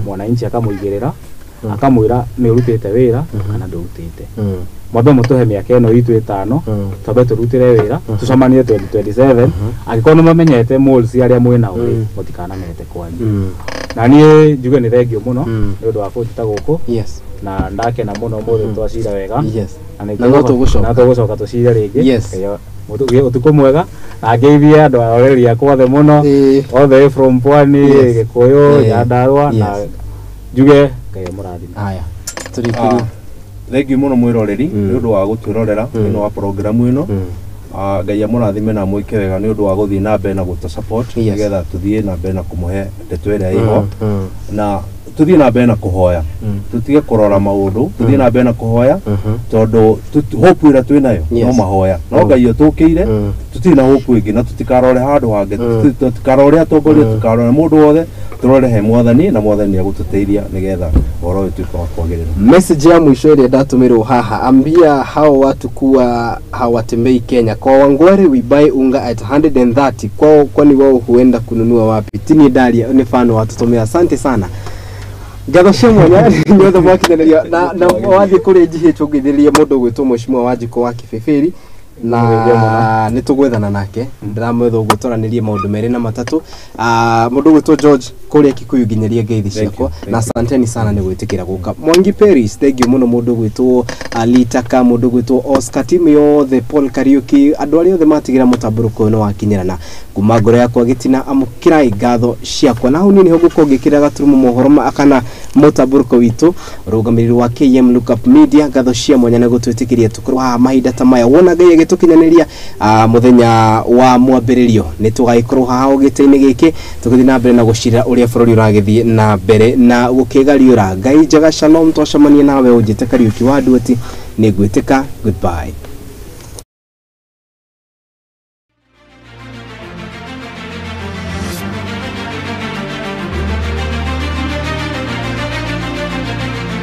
mwananchi akamũigĩrĩra, akamwĩra nĩ ũrutĩte wĩra kana ndũrutĩte. Mwambe mũtũhe mĩaka ĩno itũ ĩtano, twambe tũrutĩre wĩra, tũcemanie 2027, angĩkorwo nĩ mamenyete moles arĩa mwĩ nao rĩ, mũtikanamete kwanyu. Na niĩ njuge nĩ thengio mũno nĩ ũndũ wa kũnjĩta gũkũ. Yes. Na ndakena mũno mũthĩ twacira wega. Yes. Na no tũgũcoka. Na tũgũcoka tũcire rĩngĩ. Yes. Ũtukũ mwega na ngeithie andũ a rũrĩrĩ akwa othe mũno, othe from Pwani, Gĩkũyũ, Nyandarũa, na njuge Ngai amũrathime. Haya. Tũrĩkĩrie. Thengiũ mũno mwĩroreri nĩ ũndũ wa gũtwĩrorera ĩno wa programu ĩno. Ngai amũrathime na amwĩke wega nĩ ũndũ wa gũthiĩ na mbere na gũtũ support nĩgetha tũthiĩ na mbere na kũmũhe ndeto ĩrĩa ĩho, na tũthiĩ na mbere na kũhoya, tũtige kũrora maũndũ, tũthiĩ na mbere na kũhoya tondũ hope ĩrĩa twĩ nayo no mahoya, no Ngai ũtũkĩire, tũtirĩ na hope ĩngĩ, na tũtikarore handũ hangĩ, tũtikarore atongoria, tũtikarore mũndũ wothe, tũrore he Mwathani, na Mwathani agũtũteithia nĩgetha ũhoro ũyũ ũtuĩke wa kwagĩrĩra. Message ya mwisho ĩrĩa ndatũmĩrwo haha, ambia hao watu kuwa hawatembei Kenya. Kwa Wangware we buy unga at 130. Kwao kwani wao huenda kununua wapi? Tini daria ni fano watutumia. Asante sana. Ngatho cia mwanya nĩ othe mwakinyanĩria na wathiĩ kũrĩ GH ũngĩthĩrĩria mũndũ ũgwĩtwo Mheshimiwa Wanjikũ wa Kĩbĩbĩri, na nĩ tũgwethana nake, ndĩramwetha ũguo twaranĩrie maũndũ merĩ na matatũ. Mũndũ ũgwĩtwo George kũrĩa Kikuyu, nginyaria ngeithi ciakwa, na asanteni sana nĩ gwĩtĩkĩra gũka. Mwangi Paris, thank you mũno. Mũndũ ũgwĩtwo Alitaka, mũndũ ũgwĩtwo Oscar, timu yothe, Paul Kariuki, andũ arĩa othe matigĩra mũtambũrũko ũyũ nĩ wakinyĩrana kuma ngoro yakwa gĩtina, amũkĩrai ngatho ciakwa. Na hau niĩ nĩho ngũkorwo ngĩkĩra gaturumo mohoro kana mũtambũrũko witũ, ũrũgamĩrĩri wa KM Lookup Media, ngatho cia mwanya nĩ gũtwĩtĩkĩria tũkorwo haha mahinda ta maya. Wona Ngai agĩtũkinyanĩria mũthenya wa mwambĩrĩrio, nĩ tũgagĩkorwo haha gĩtĩ-inĩ gĩkĩ tũgĩthiĩ na mbere na gũcira ũrĩa bũrũri ũragĩthiĩ na mbere na gũkĩgariũra. Ngai njega, shalom, twacemania nawe ũnjĩte Kariuki wa Nduati, nĩ ngwĩtĩka. Goodbye.